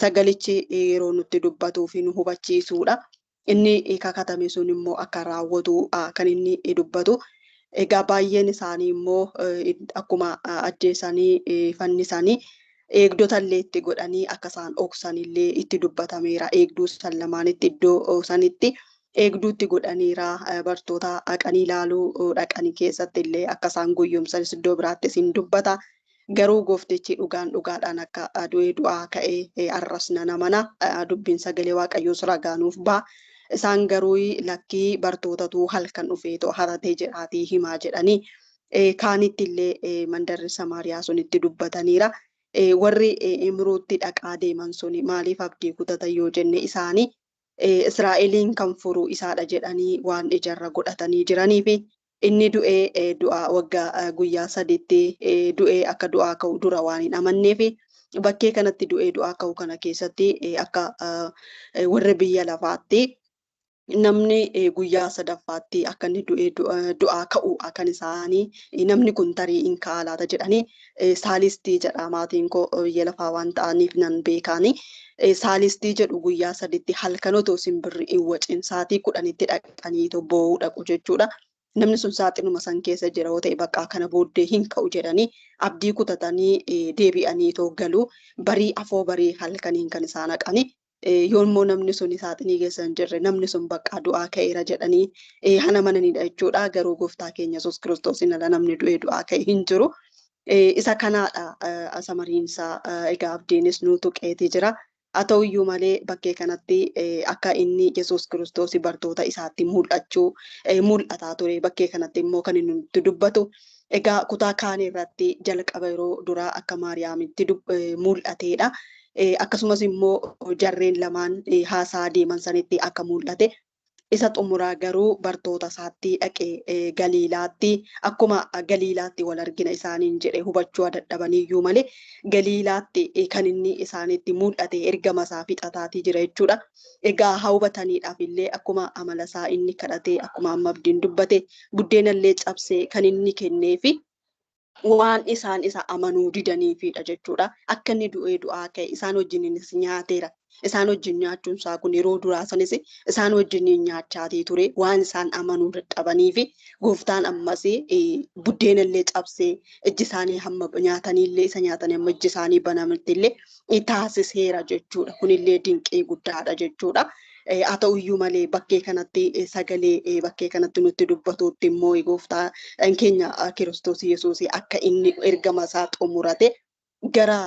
sagalichi yeroo nutti dubbatuu fi nu hubachiisuudha. Inni kakatame sun immoo akka raawwatu kan inni dubbatu. Egaa baay'een isaanii immoo akkuma ajjeesanii fannisanii Eegdota illee itti godhanii akka isaan dhoksan illee itti dubbatameera. Eegduu san lamaanitti iddoo sanitti eegduutti godhaniira. Bartoota dhaqanii ilaaluu dhaqanii keessatti illee akka isaan guyyoomsanis iddoo biraattis hin dubbata. Garuu gooftichi dhugaan dhugaadhaan akka du'ee du'aa ka'ee arras nan amana. Dubbiin sagalee Waaqayyoos ragaa nuuf ba'a. Isaan garuu lakkii bartootatu halkan dhufee haratee jedhaatii himaa jedhanii kaanitti illee mandarri Samaariyaa sunitti dubbataniira. Warri Imruutti dhaqaa deeman suni maaliif abdii kutatan yoo jenne isaanii Israa'eliin kan furu isaadha jedhanii waan ijarra godhatanii jiranii fi inni du'ee du'aa waggaa guyyaa sadiitti du'ee akka du'aa ka'u dura waan hin amanneef bakkee kanatti du'ee du'aa ka'u kana keessatti akka warra biyya lafaatti namni guyyaa sadaffaatti akka inni du'ee du'aa ka'u akkan isaanii namni kun tarii hin ka'a laata jedhanii saalistii jedha maatiin koo biyya lafaa waan ta'aniif nan beekaanii. Saalistii jedhu guyyaa saditti halkan otoo simbirri hin wacin sa'aatii 10tti dhaqanii boo'uu dhaqu jechuudha. Namni sun saaxinuma san keessa jira yoo ta'e bakka kana booddee hin ka'u jedhanii abdii kutatanii deebi'anii too galu barii afoo barii halkaniin kan isaan haqanii. Yoommoo namni sun saaxinii keessa hin jirre namni sun bakka du'aa ka'eera jedhanii hana mananidha jechuudha. Garuu gooftaa keenya Yesuus Kiristoosiin ala namni du'ee du'aa ka'e hin jiru. Isa kanaadha samariinsaa egaa abdiinis nuu tuqeetii jira. Haa ta'uyyuu malee bakkee kanatti akka inni Yesuus Kiristoos bartoota isaatti mul'achuu mul'ataa ture bakkee kanatti immoo kan inni nutti dubbatu. Egaa kutaa kaan irratti jalqaba yeroo duraa akka Maariyaamitti mul'ateedha. Akkasumas immoo jarreen lamaan haasaa deeman sanitti akka mul'ate. Isa xumuraa garuu bartoota isaatti dhaqee Galiilaatti akkuma Galiilaatti wal argina isaaniin jedhe hubachuu dadhabaniyyuu malee Galiilaatti kan inni isaanitti mul'ate ergama isaa fixataatii jira jechuudha. Egaa haa hubataniidhaaf illee akkuma amala isaa inni kadhatee akkuma amma abdiin dubbate buddeenallee cabsee kan inni kenneefi waan isaan isa amanuu didaniifidha jechuudha. Akka inni du'ee du'aa ka'e isaan wajjininis nyaateera. Isaan wajjin nyaachuun isaa kun yeroo duraa sanis isaan wajjiniin nyaachaatii ture waan isaan amanuu dadhabaniifi gooftaan ammas buddeenallee cabsee ijji isaanii hamma nyaataniillee isa nyaatanii hamma ijji isaanii banamutti illee taasiseera jechuudha. Kunillee dinqii guddaadha jechuudha. Haa ta'uyyuu malee bakkee kanatti sagalee bakkee kanatti nutti dubbatutti immoo gooftaan keenya Kiristoos Yesuus akka inni ergama isaa xumurate gara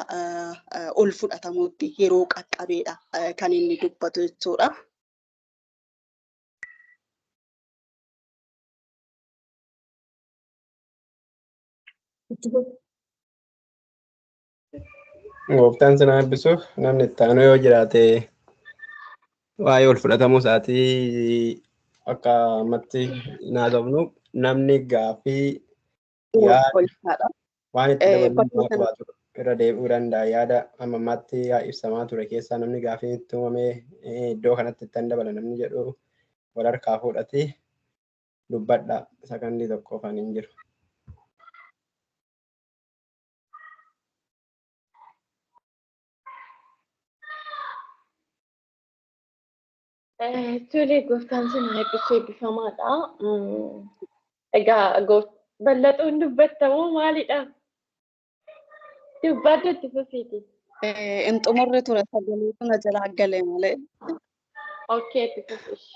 ol fudhatamuutti yeroo qaqqabeedha kan inni dubbatu jechuudha. Gooftaan sana eebbisuuf namni itti aanu yoo jiraate waa'ee ol fudhatamuu isaatii akka ammatti naasofnu namni gaaffii waan itti dabaluu qabaatu irra deebi'uu danda'a. Yaada amma ammaatti ibsamaa ture keessaa namni gaaffii itti uumamee iddoo kanatti ittiin dabala namni jedhu wal harkaa fuudhati dubbadha sakandii tokko afaan hin jiru. Tole gooftaan sun eebbisuu eebbifamaadha. Egaa bal'atuun dubbattamoo maalidha? Dubbaddu itti fufiiti. Hin xumurre ture sagalee kana jalaa gale malee. Okay, itti fufi.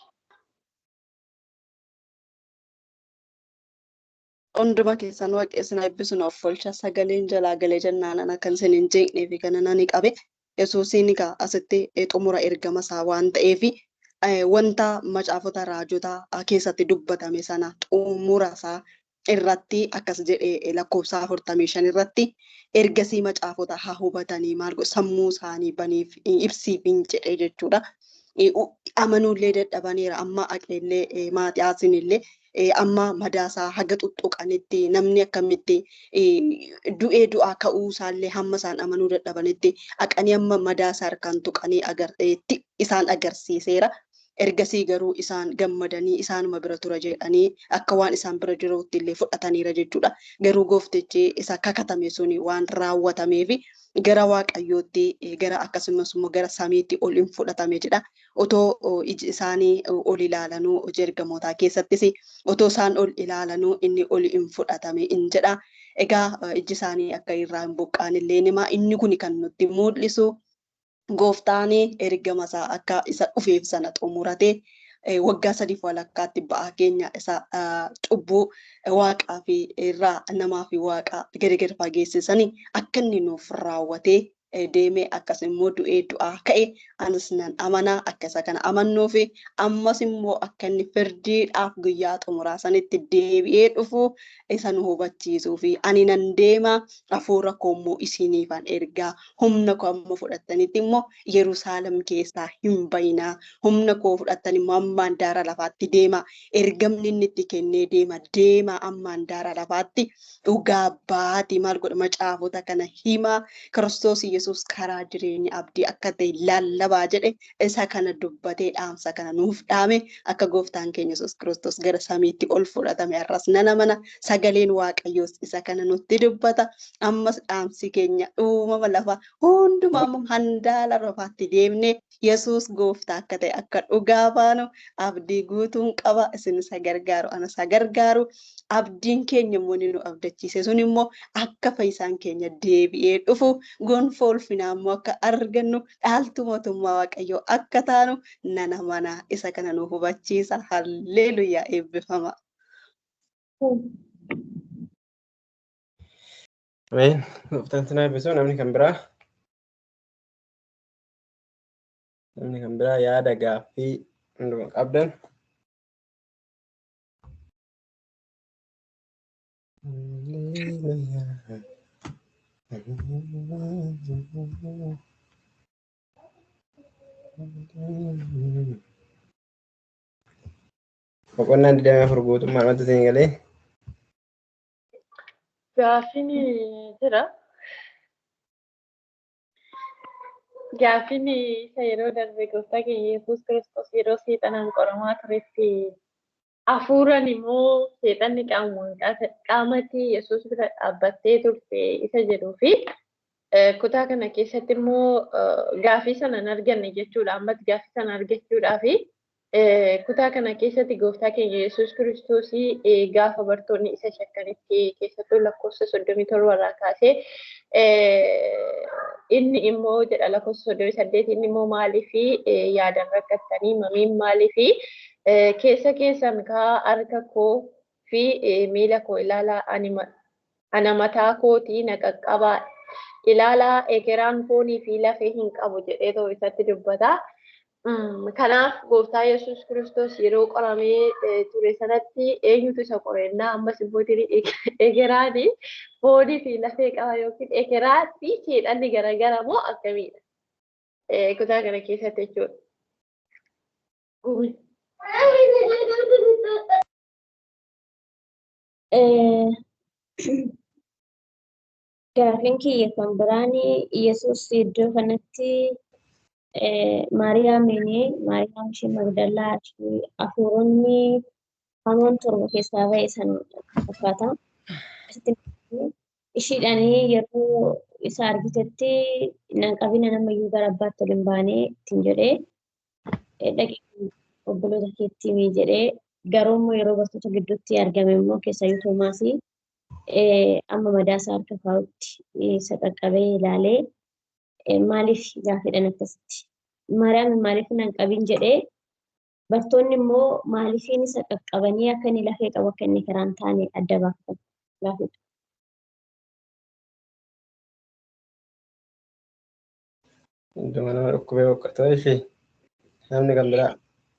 Hunduma keessan waaqessin eebbisuun of oolcha sagaleen jalaa galee jennaan ana kan isin hin jeeqnee fi kana nani qabe. Yesuusiin egaa asitti xumura ergama isaa waan ta'eef wanta macaafota raajotaa keessatti dubbatame sana xumura isaa irratti akkas jedhee lakkoofsa 45 irratti ergasii macaafota haa hubatanii maal godhu sammuu isaanii baniif ibsiif hin jedhee jechuudha. Amanuullee dadhabaniira amma aqeellee Maatiyaasin illee amma madaasaa haga xuxuqanitti namni akkamitti du'ee du'aa ka'uu isaallee hamma isaan amanuu dadhabanitti haqanii amma madaasaa harkaan tuqanii isaan agarsiiseera. Ergasii garuu isaan gammadanii isaanuma bira tura jedhanii akka waan isaan bira jiruutti illee fudhataniira jechuudha. Garuu gooftichi isa kakatame suni waan raawwatameef gara waaqayyootti gara akkasumas immoo gara samiitti ol hin fudhatame jedha. Otoo iji isaanii ol ilaalanuu hojii ergamootaa keessattis otoo isaan ol ilaalanuu inni ol hin fudhatame hin jedha. Egaa ijji isaanii akka irraa hin buqqaan illee nima inni kuni kan nutti mul'isu gooftaan ergama isaa akka isa dhufeef sana xumurate waggaa sadiif walakkaatti ba'aa keenya isa cubbuu waaqaa fi irraa namaa fi waaqaa gadi gadi fageessisanii akka inni nuuf raawwatee deemee akkas immoo du'ee du'aa ka'e anis nan amanaa akka isa kana amannuu fi ammas immoo akka inni firdiidhaaf guyyaa xumuraa sanitti deebi'ee dhufu isa nu hubachiisuu fi ani nan deema hafuura koo immoo isiniifan ergaa humna koo amma fudhattanitti immoo Yerusaalem keessaa hin bayinaa humna koo fudhattan immoo ammaan daara lafaatti deema ergamni inni itti kennee deema deema ammaan daara lafaatti dhugaa baati maal godha macaafota kana himaa Kiristoos Yesuus karaa jireenya abdii akka ta'e lallabaa jedhe isa kana dubbatee dhaamsa kana nuuf dhaame akka gooftaan keenya Yesuus Kiristoos gara samiitti ol fudhatame har'as nan amana sagaleen Waaqayyoos isa kana nutti dubbata ammas dhaamsi keenya uumama lafa hundumaa amma handaala lafaatti deemne Yesuus gooftaa akka ta'e akka dhugaa baanu abdii guutuun qaba isin isa gargaaru ana isa gargaaru abdiin keenya immoo inni nu abdachiise sun immoo akka fayyisaan keenya deebi'ee dhufu gonfoo ulfinaa immoo akka argannu dhaaltu mootummaa Waaqayyoo akka taanu nan amana isa kana nu hubachiisa halleluuyaa eebbifama. Ameen. Gooftaan sinaa eebbisu namni kan biraa. Namni kan biraa yaada gaaffii hunduma qabdan. Boqonnaan 24 guutummaan wanta isin galee. Gaaffiin jira. Gaaffiin isa yeroo darbe gooftaa keenya Yesuus Kiristoos yeroo seexanaan qoramaa turetti hafuuraan immoo seexanni qaamatti Yesuus bira dhaabbattee turte isa jedhuu fi kutaa kana keessatti immoo gaaffii sana hin arganne jechuudha. Ammatti gaaffii sana argachuudhaafi kutaa kana keessatti gooftaa keenya Yesuus Kiristoos gaafa bartoonni isa shakkanitti keessattuu lakkoofsa 37 irraa kaasee inni immoo jedha lakkoofsa 38 inni immoo maaliif yaadan rakkattanii mamiin maaliif keessa keessan kaa harka koo fi miila koo ilaalaa ana mataa kootii na qaqqabaa ilaalaa ekeraan foonii fi lafee hin qabu jedhee too isatti dubbata. Kanaaf gooftaa Yesuus Kiristoos yeroo qoramee ture sanatti eenyutu isa qorennaa ammas immoo ekeraan foonii fi lafee qaba yookiin ekeraa fi seexanni garagara moo akkamiidha? Kutaa kana keessatti jechuudha. Gaaffiin kiyya kan biraan Yesuus iddoo kanatti Maariyaamiin Maariyaam ishee Magdalaa ishee hafuuronni hamoon torba keessaa ba'e sana fakkaata. Ishiidhaan yeroo isa argitetti nan qabina namayyuu gara abbaatti ol hin baane ittiin jedhee dhaqee obboloota keetti himi jedhee garuu immoo yeroo bartoota gidduutti argame immoo keessayyuu Toomaasii amma madaasaa harka kaa'utti isa qaqqabee ilaalee maaliif gaaffiidhaan akkasitti Maariyaam maaliif nan qabin jedhee bartoonni immoo maaliifiin isa qaqqabanii akka inni lafee qabu akka inni karaan taane adda baafatan gaaffiidha. Iddoo nama dhukkubee boqqottoo ishee namni kan biraa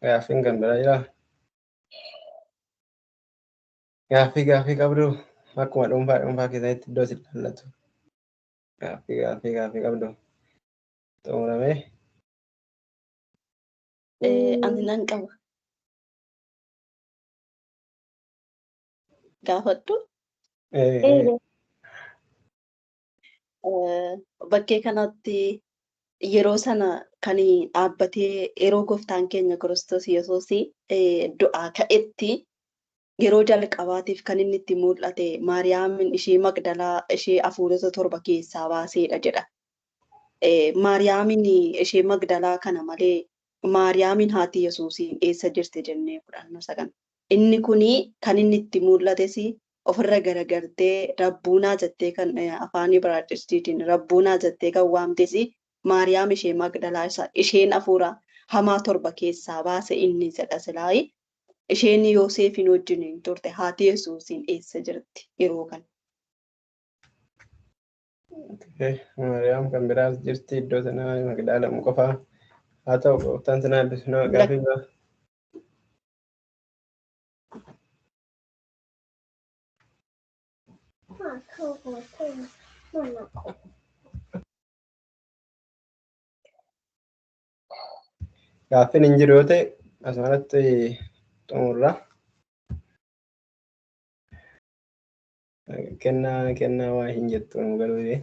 gaaffiin kan biraa jiraa? Gaaffii gaaffii qabdu akkuma dhuunfaa dhuunfaa keessanitti iddoo si ilaallatu. Gaaffii gaaffii gaaffii qabdu xumuramee. Ani nan qaba. Gaafadhu. Bakkee kanatti yeroo sana kan dhaabbatee yeroo gooftaan keenya Kiristoos Yesuus du'aa ka'etti yeroo jalqabaatiif kan inni itti mul'ate Maariyaamin ishee Magdalaa ishee hafuurota torba keessaa baaseedha jedha. Maariyaamin ishee Magdalaa kana malee Maariyaamin haati Yesuusiin eessa jirti jennee fudhanna isa kana. Inni kuni kan inni itti mul'ates Ofirra garagartee rabbuunaa jettee kan afaan Ibraayisxiitiin rabbuunaa jettee kan waamtes Maariyaam ishee Magdalaa isa isheen hafuura hamaa 7 keessaa baase inni jedha silaayi. Isheen Yoosefiin wajjin turte haati Yesuusiin eessa jirti yeroo kana? Maariyaam kan biraas jirti iddoo sanaa Magdaalamu qofaa. Haa ta'u gooftaan sinaa eebbisu nama gaaffii biraa. Gaaffiin hin jiru yoo ta'e asumarratti xumurra. Kennaa kennaa waa hin jettu nu galuu.